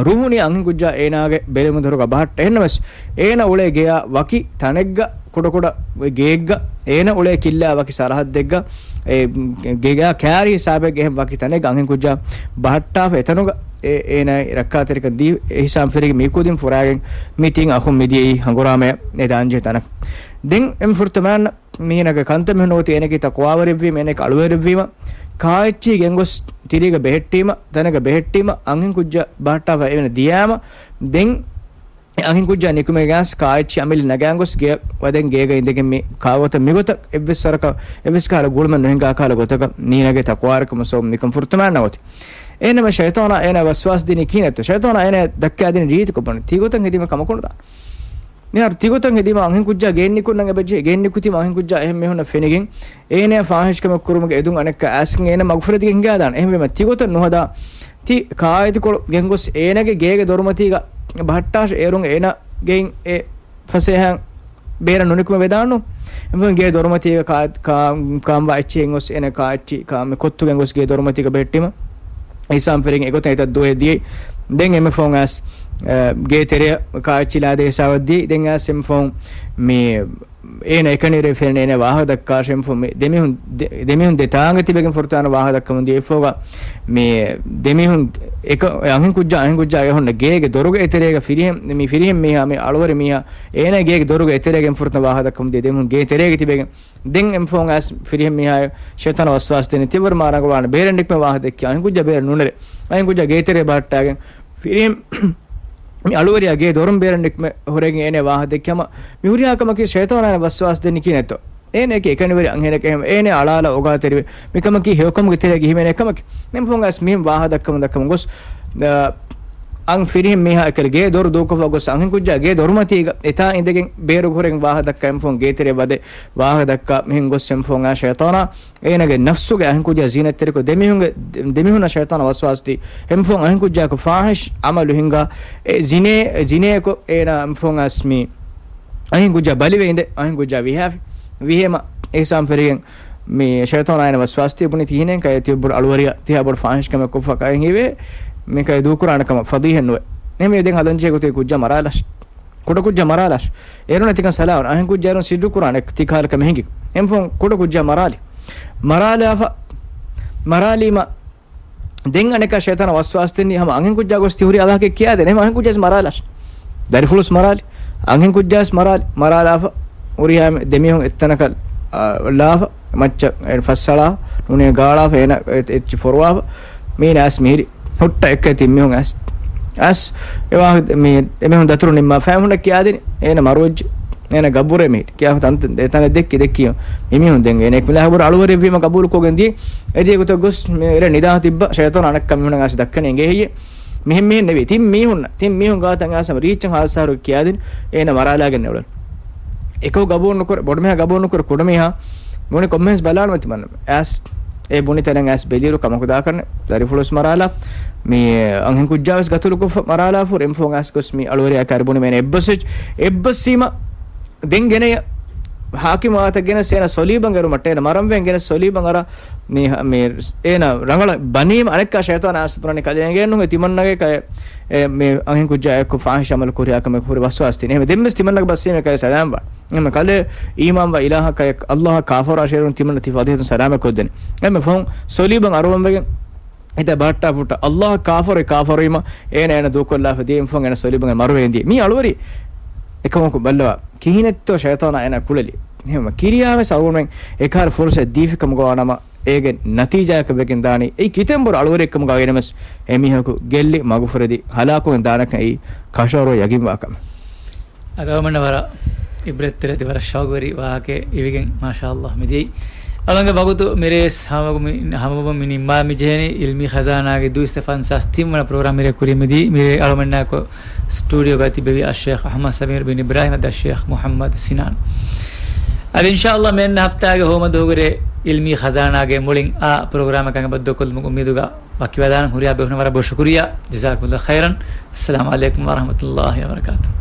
ރުހުނީ އަންހެން ކުއްޖާ އޭނާގެ ބެލެމުދަރުގަ ބަހައްޓަ. އެހެންނަމަވެސް، އޭނަ އުޅޭ ގެޔާ ވަކި ތަނެއްގަ، ކުޑަކުޑަ ގެއެއްގަ، އޭނަ އުޅޭ ކިއްލާ ވަކި ސަރަހައްދެއްގަ، އެ ގެޔާ ކާރި ހިސާބެއްގަ އެހެން ވަކި ތަނެއްގަ އަންހެން ކުއްޖާ ބަހައްޓާފަ އެތަނުގަ އެ، އޭނާ ރައްކާތެރިކަން ދީ، އެ ހިސާބުން ފެށިގެން މި ކުދިން ފުރާގެން މި ތިން އަޚުން މިދިޔައީ ހަނގުރާމަޔަށް އެ ދާންޖެހޭ ތަނަކަށް. ދެން އެމެ ފުރަތަމަ މީހުންނަކަށް ކަންތައް މިހެން ނުވަތަ އޭނަކީ ތަޤްވާވެރިއެއްވީމަ، އޭނަކީ އަޅުވެރިއެއްވީމަ، ކާއެއްޗިހި ގެންގޮސް ތިރީގަ ބެހެއްޓީމަ، ތަނެއްގަ ބެހެއްޓީމަ، އަންހެން ކުއްޖާ ބަހައްޓާފަ އޭނަ ދިޔާމަ، ދެން އެ އަންހެން ކުއްޖާ ނިކުމެގެން އައިސް ކާއެއްޗިހި އަމިއްލަ ނަގާން ގޮސް ގެޔަށް ވަދެން ގޭގަ އިނދެގެން މި ކާގޮތަށް މިގޮތަށް އެއްވެސް ވަރަކަށް އެއްވެސް ކަހަލަ ގުޅުމެއް ނުހިނގާ ކަހަލަ ގޮތަކަށް މީނަގެ ތަޤްވާވެރިކަމުން ސަބަބުން މިކަން ފުރަތަމަ ނަގަތީ. އެހެންނަމަ ޝައިޠާނާ އޭނަ ވަސްވާސް ދިނީ ކިހިނެއްތޯ؟ ޝައިޠާނާ އޭނަ ދައްކާދިނީ ރީތިކޮށް ބުނެ ތިގޮތަށް ހެދީމަ ކަމަކު ނުދާނެ. މިހާރު ތިގޮތަށް ހެދީމަ އަންހެން ކުއްޖާ ގެއިން ނިކުންނަން އެބަޖެހޭ. ގެއިން ނިކުތީމަ އަންހެން ކުއްޖާ އެހެން މީހުންނަށް ފެނިގެން އޭނަޔާ ފާޙިޝްކަމެއް ކުރުމުގެ އެދުން އަނެއްކާ އައިސްގެން އޭނަ މަގުފުރެދިގެން ހިނގާދާނެ. އެހެންވީމަ ތިގޮތަށް ނުހަދާ ތި ކާއެތިކޮޅު ގެންގޮސް އޭނަގެ ގޭގެ ދޮރުމަތީގަ ބަހައްޓާށޭ. އޭރުން އޭނަ ގެއިން އެ ފަސޭހައިން ބޭރަށް ނުނިކުމެ ވެދާނު. އެމެ ގޭ ދޮރުމަތީގަ ކާ، ކާ، ކާންވާ އެއްޗިހި ގޮސް އޭނަ ކާއެއްޗި ކާ، މި ކޮއްތު ގެންގޮސް ގޭ ދޮރުމަތީގަ ބެހެއްޓީމަ އިސާމް ފެރިން އެގޮތަށް އެތައް ދުވަހެއް ދިޔައީ. ދެން އެމެ ފޯން އައިސް، އަ، ގޭ ތެރެއަށް ކާއެއްޗި ލާދޭ ހިސާބަށް ދިޔައީ. ދެން އައިސް އެމެ ފޯން މި އޭނަ އެކަނިވެރި ފެން އޭނަ ވާހަކަ ދައްކާށެންފު މި ދެމީހުން ދެ-، ދެމީހުން ދެ ތާނގަ ތިބެގެން ފުރަތާނަ ވާހަކަ ދައްކަމުން ދިޔައިފޯގަ މި ދެމީހުން އެކަ-، އަންހެން ކުއްޖާ އަންހެން ކުއްޖާ އެ ހުންނަ ގޭގެ ދޮރުގެ އެތެރޭގަ ފިރިހެން، މި ފިރިހެން މީހާ މި އަޅުވެރި މީހާ އޭނަ ގޭގެ ދޮރުގެ އެތެރޭގެން ފުރަތަ ވާހަކަ ދައްކަމުން ދިޔަ ދެމީހުން ގޭ ތެރޭގަ ތިބެގެން ދެން އެމްފޯން އައިސް ފިރިހެން މީހާ ޝައިޠާނާ ވަސްވާސް ދެން ތިއްބަރު މާ ރަނގަޅާނެ ބޭރަށް ނިކުމެ ވާހަކަ ދެއްކި އަންހެން ކުއްޖާ ބޭރަށް ނުނެރެ އަންހެން ކުއްޖާ ގޭތެރޭ ބަހައްޓާގެން ފިރިހެން މި އަޅުވެރިޔާ ގޭ ދޮރުން ބޭރަށް ނިކުމެ ހުރެގެން އޭނަ ވާހަކަ ދެއްކި ހަމަ މި ހުރިހާ ކަމަކީ ޝައިޠާނާ އޭނަ ވަސްވާސް ދެން ނިކީ ނެތޯ. އޭނަ އެކި އެކަނިވެރި އަންހެނެކެ އެހެން އޭނަ އަޅާލާ އޮގާތެރިވެ މިކަމަކީ ހެޔޮކަމުގެ ތެރޭގަ ހިމެނޭ ކަމަކީ. އެމްފޯން އައިސް މިހެން ވާހަކަ ދައްކަމުން ދައްކަމުން ގޮސް، އަ، އަން ފިރިހެން މީހާ އެކަލި ގޭ ދޮރު ދޫކޮށްފަ ގޮސް އަންހެން ކުއްޖާ ގޭ ދޮރުމަތީގަ އެތާ އިނދެގެން ބޭރު ހުރެގެން ވާހަކަ ދައްކާ އެމްފޯން ގޭތެރޭ ވަދެ ވާހަކަ ދައްކާ މިހެން ގޮސް އެމްފޯން އާ ޝައިޠާނާ އޭނަގެ ނަފްސުގެ އަހަން ކުއްޖާ ޒީނަތްތެރިކޮށް، ދެމީހުންގެ، ދެމީހުންނަށް ޝައިޠާނަށް ވަސްވާސްދީ، އެމްފޯން އަހަން ކުއްޖާއަކު ފާހިޝް އަމަލު ހިންގާ، އެ ޒިނޭ، ޒިނޭކޮށް އޭނަ އެމްފޯން އަސް މީ އަހަން ކުއްޖާ ބަލިވެ އިނދެ، އަހަން ކުއްޖާ ވިހާފި. ވިހޭމަ އިހްސާން ފެރިގެން މި ޝައިޠާނާ އޭނަ ވަސްވާސްދީ ބުނި ތިހިނެއް ކައި ތިޔަ ބޮޑު އަޅުވަރިޔާ ތިހާ ބޮޑު ފާހިޝް ކަމެއް ކޮށްފަ ކައި ހީވޭ، މި ކައި ދޫކުރާނެ ކަމަށް ފަޟީޙަތް ނުވޭ. އެހެންވެ ދެން ހަދަންޖެހޭ ގޮތެއް ކުއްޖާ މަރާލާށި. ކުޑަ ކުއްޖާ މަރާލާށި. އޭރުން ތިކަން ސަލާމަތް. އަހަން ކުއްޖާ އޭރުން ސިއްރު ކުރާނެ ތި ކަހަލަ ކަމެއް ހިނގި. އެމްފޯން ކުޑަ ކުއްޖާ މަރާލި. މަރާލާފަ. މަރާލީމަ ދެން އަނެކާ ޝައިޠާނާ ވަސްވާސް ދެންނީ ހަމަ އަންހެން ކުއްޖާ ގޮސް ތި ހުރި އަވަހަކެއް ކިޔާދޭނެ. އެހެން އަންހެން ކުއްޖާސް މަރާލާށި. ދަރިފުޅުސް މަރާލި. އަންހެން ކުއްޖާސް މަރާލި. މަރާލާފަ. ހުރިހާ ދެމީހުން އެއްތަނަކަށް، އާ، ލާފަ. މައްޗަށް އެ ފައްސަޅާ، ނޫނީ ގާޅާފަ، އޭނަ އެ-، އެއްޗި ފޮރުވާފަ. މީނަ އަސް މިހިރި. ހުއްޓަ އެއްކަ ތިން މީހުން އަސް. އަސް އެ ވާހަކަ މި އެމީހުން ދަތުރު ނިންމާ ފައިހުންނަށް ކިޔާދިނި. އޭނަ މަރުވެއްޖެ. އޭނަ ގަބޫރޭ މިހިރި. ކިޔާފަ ތަން އެ ތަނެއް ދެއްކި ދެއްކި. މި މީހުން ދެން އޭނަ އެކުލާ ހަބުރު އަޅުވަރެއްވީމަ ގަބޫލުކޮށްގެން ދިޔަ. އެދިޔަ ގޮތަށް ގޮސް މި އެރެ ނިދާ ތިއްބަ ޝައިޠާނާ އަނެއްކާ މީހުން އަސް ދައްކަނީ އެނގޭ ހެއްޔެ؟ މިހެން މީހެއް ނެވި. ތިން މީހުން، ތިން މީހުން ގާތަށް އައިސް ހަމަ ރީއްޗަށް ހާދަސާރު ކިޔާދިން އޭނަ މަރާލާގެން ނެވުޅެން. އެކަކު ގަބޫލު ނުކުރެ، ބޮޑުމީހާ ގަބޫލު ނުކުރެ، ކުޑަމީހާ ބުނި ކޮންމެހެންސް ބަލާނަމަ ތިމަންނަ. އަސް އެ ބުނި ތަނެއް އަސް ބެލިއިރު ކަމަކު ދާކަށްނެ. ދަރިފުޅުސް މަރާލާ. މި އަންހެން ކުއްޖާވެސް ގަތުލުކޮށްފަ މަރާލާފުރު އެމްފޯން އަސް ގޮސް މި އަޅުވެރިޔާ ކާރި ބުނި މޭނެ އެއްބަސް އެއް-، އެއްބަސްވީމަ ދެން ގެނެޔަ ހާކިމް ވާތަށް ގެނެސް އޭނަ ސޮލީބަން އެރުމަށްޓޭ އޭނަ މަރަންވެން ގެނެސް ސޮލީބަން އަރާ މި، މި އޭނަ ރަނގަޅަށް ބަނީމަ އަނެއްކާ ޝައިޠާނާ އަސް ބުނަނީ ކަލޭ އެނގޭނު ތިމަންނަގެ ކައެ، އެ، މި އަންހެން ކުއްޖާ އެއްކޮށް ފާހިޝް އަމަލު ކުރިޔާ ކަމެއް ހުރި ވަސްވާސް ދިން. އެހެން ދެންވެސް ތިމަންނަގެ ބަސްވީމަ ކަލޭ ސަލާމް ވާ. އެހެން ކަލޭ އީމާން ވާ އިލާހަކަށް އައްލާހަށް ކާފަރާށޭރުން ތިމަންނަ ތި ފަޟީޙަތުން ސަލާމަތް ކޮށްދެން. އެހެން ފަހުން ސޮލީބަން އަރުވަން ވެގެން އެތައް ބަހައްޓާފަ ހުއްޓާ އައްލާހަށް ކާފަރު ކާފަރުވީމަ އޭނަ އޭނަ ދޫކޮށްލާފަ ދިޔަ އެމްފޯން އޭނަ ސޮލީބަންގެ މަރުވެގެން ދިޔަ. މީ އަޅުވެރި އެކަމަކު ބައްލަވާ. ކިހިނެއްތޯ ޝައިޠާނާ އޭނަ ކުޅެލި. އެހެން ކިރިޔާވެސް އަޅުގަނޑުމެން އެކަހަލަ ފުރުސަތު ދީފިކަމުގަ ވާނަމަ އޭގެ ނަތީޖާއަކަށް ވެގެން ދާނީ. އެއީ ކިތަން ބޮޑު އަޅުވެރިއެއްކަމުގަ އިނަމެސް އެމީހަކު ގެއްލި މަގުފުރެދި ހަލާކުވެގެން ދާނެކަން އެއީ ކަށަވަރު ޔަގީންވާ ކަމެއް. އަދި އަޅުގަނޑަށް ވަރަށް އިބްރަތްތެރި އަދި ވަރަށް ޝައުގުވެރި ވާހަކައެއް އިވިގެން މާޝާﷲ މިދިޔައީ. އަޅުގަނޑުގެ ވަގުތު މިރޭސް ހަމަވަމުން ހަމަވަމުން މި ނިންމާ މި ޖެހެނީ އިލްމީ ޚަޒާނާގެ ދުއިސައްތަ ފަންސާސް ތިން ވަނަ ޕްރޮގްރާމް މިރޭ ކުރިއަށް މިދީ. މިރޭ އަޅުގަނޑާއެކު ސްޓޫޑިއޯގަ ތިއްބެވި އައްޝޭޚް އަޙްމަދު ސަމީރު ބިން އިބްރާހިމް އަދި އައްޝޭޚް މުޙައްމަދު ސިނާން. އަދި އިންޝާﷲ މިއަންނަ ހަފްތާގެ ހޯމަ ދުވަހުގެ ރޭ އިލްމީ ޚަޒާނާގެ މުޅިން އާ ޕްރޮގްރާމަކަށް އެބަ ދޫކޮށްލުމުގެ އުއްމީދުގަ ވަކިވެލާނަން. ހުރިހާ ބޭފުޅުންނަށް ވަރަށް ބޮޑަށް ޝުކުރިއްޔާ. ޖަޒާކުމުﷲ ޚައިރަން. އައްސަލާމު ޢަލައިކުމް ވަރަޙްމަތުﷲ ވަބަރަކާތުހު.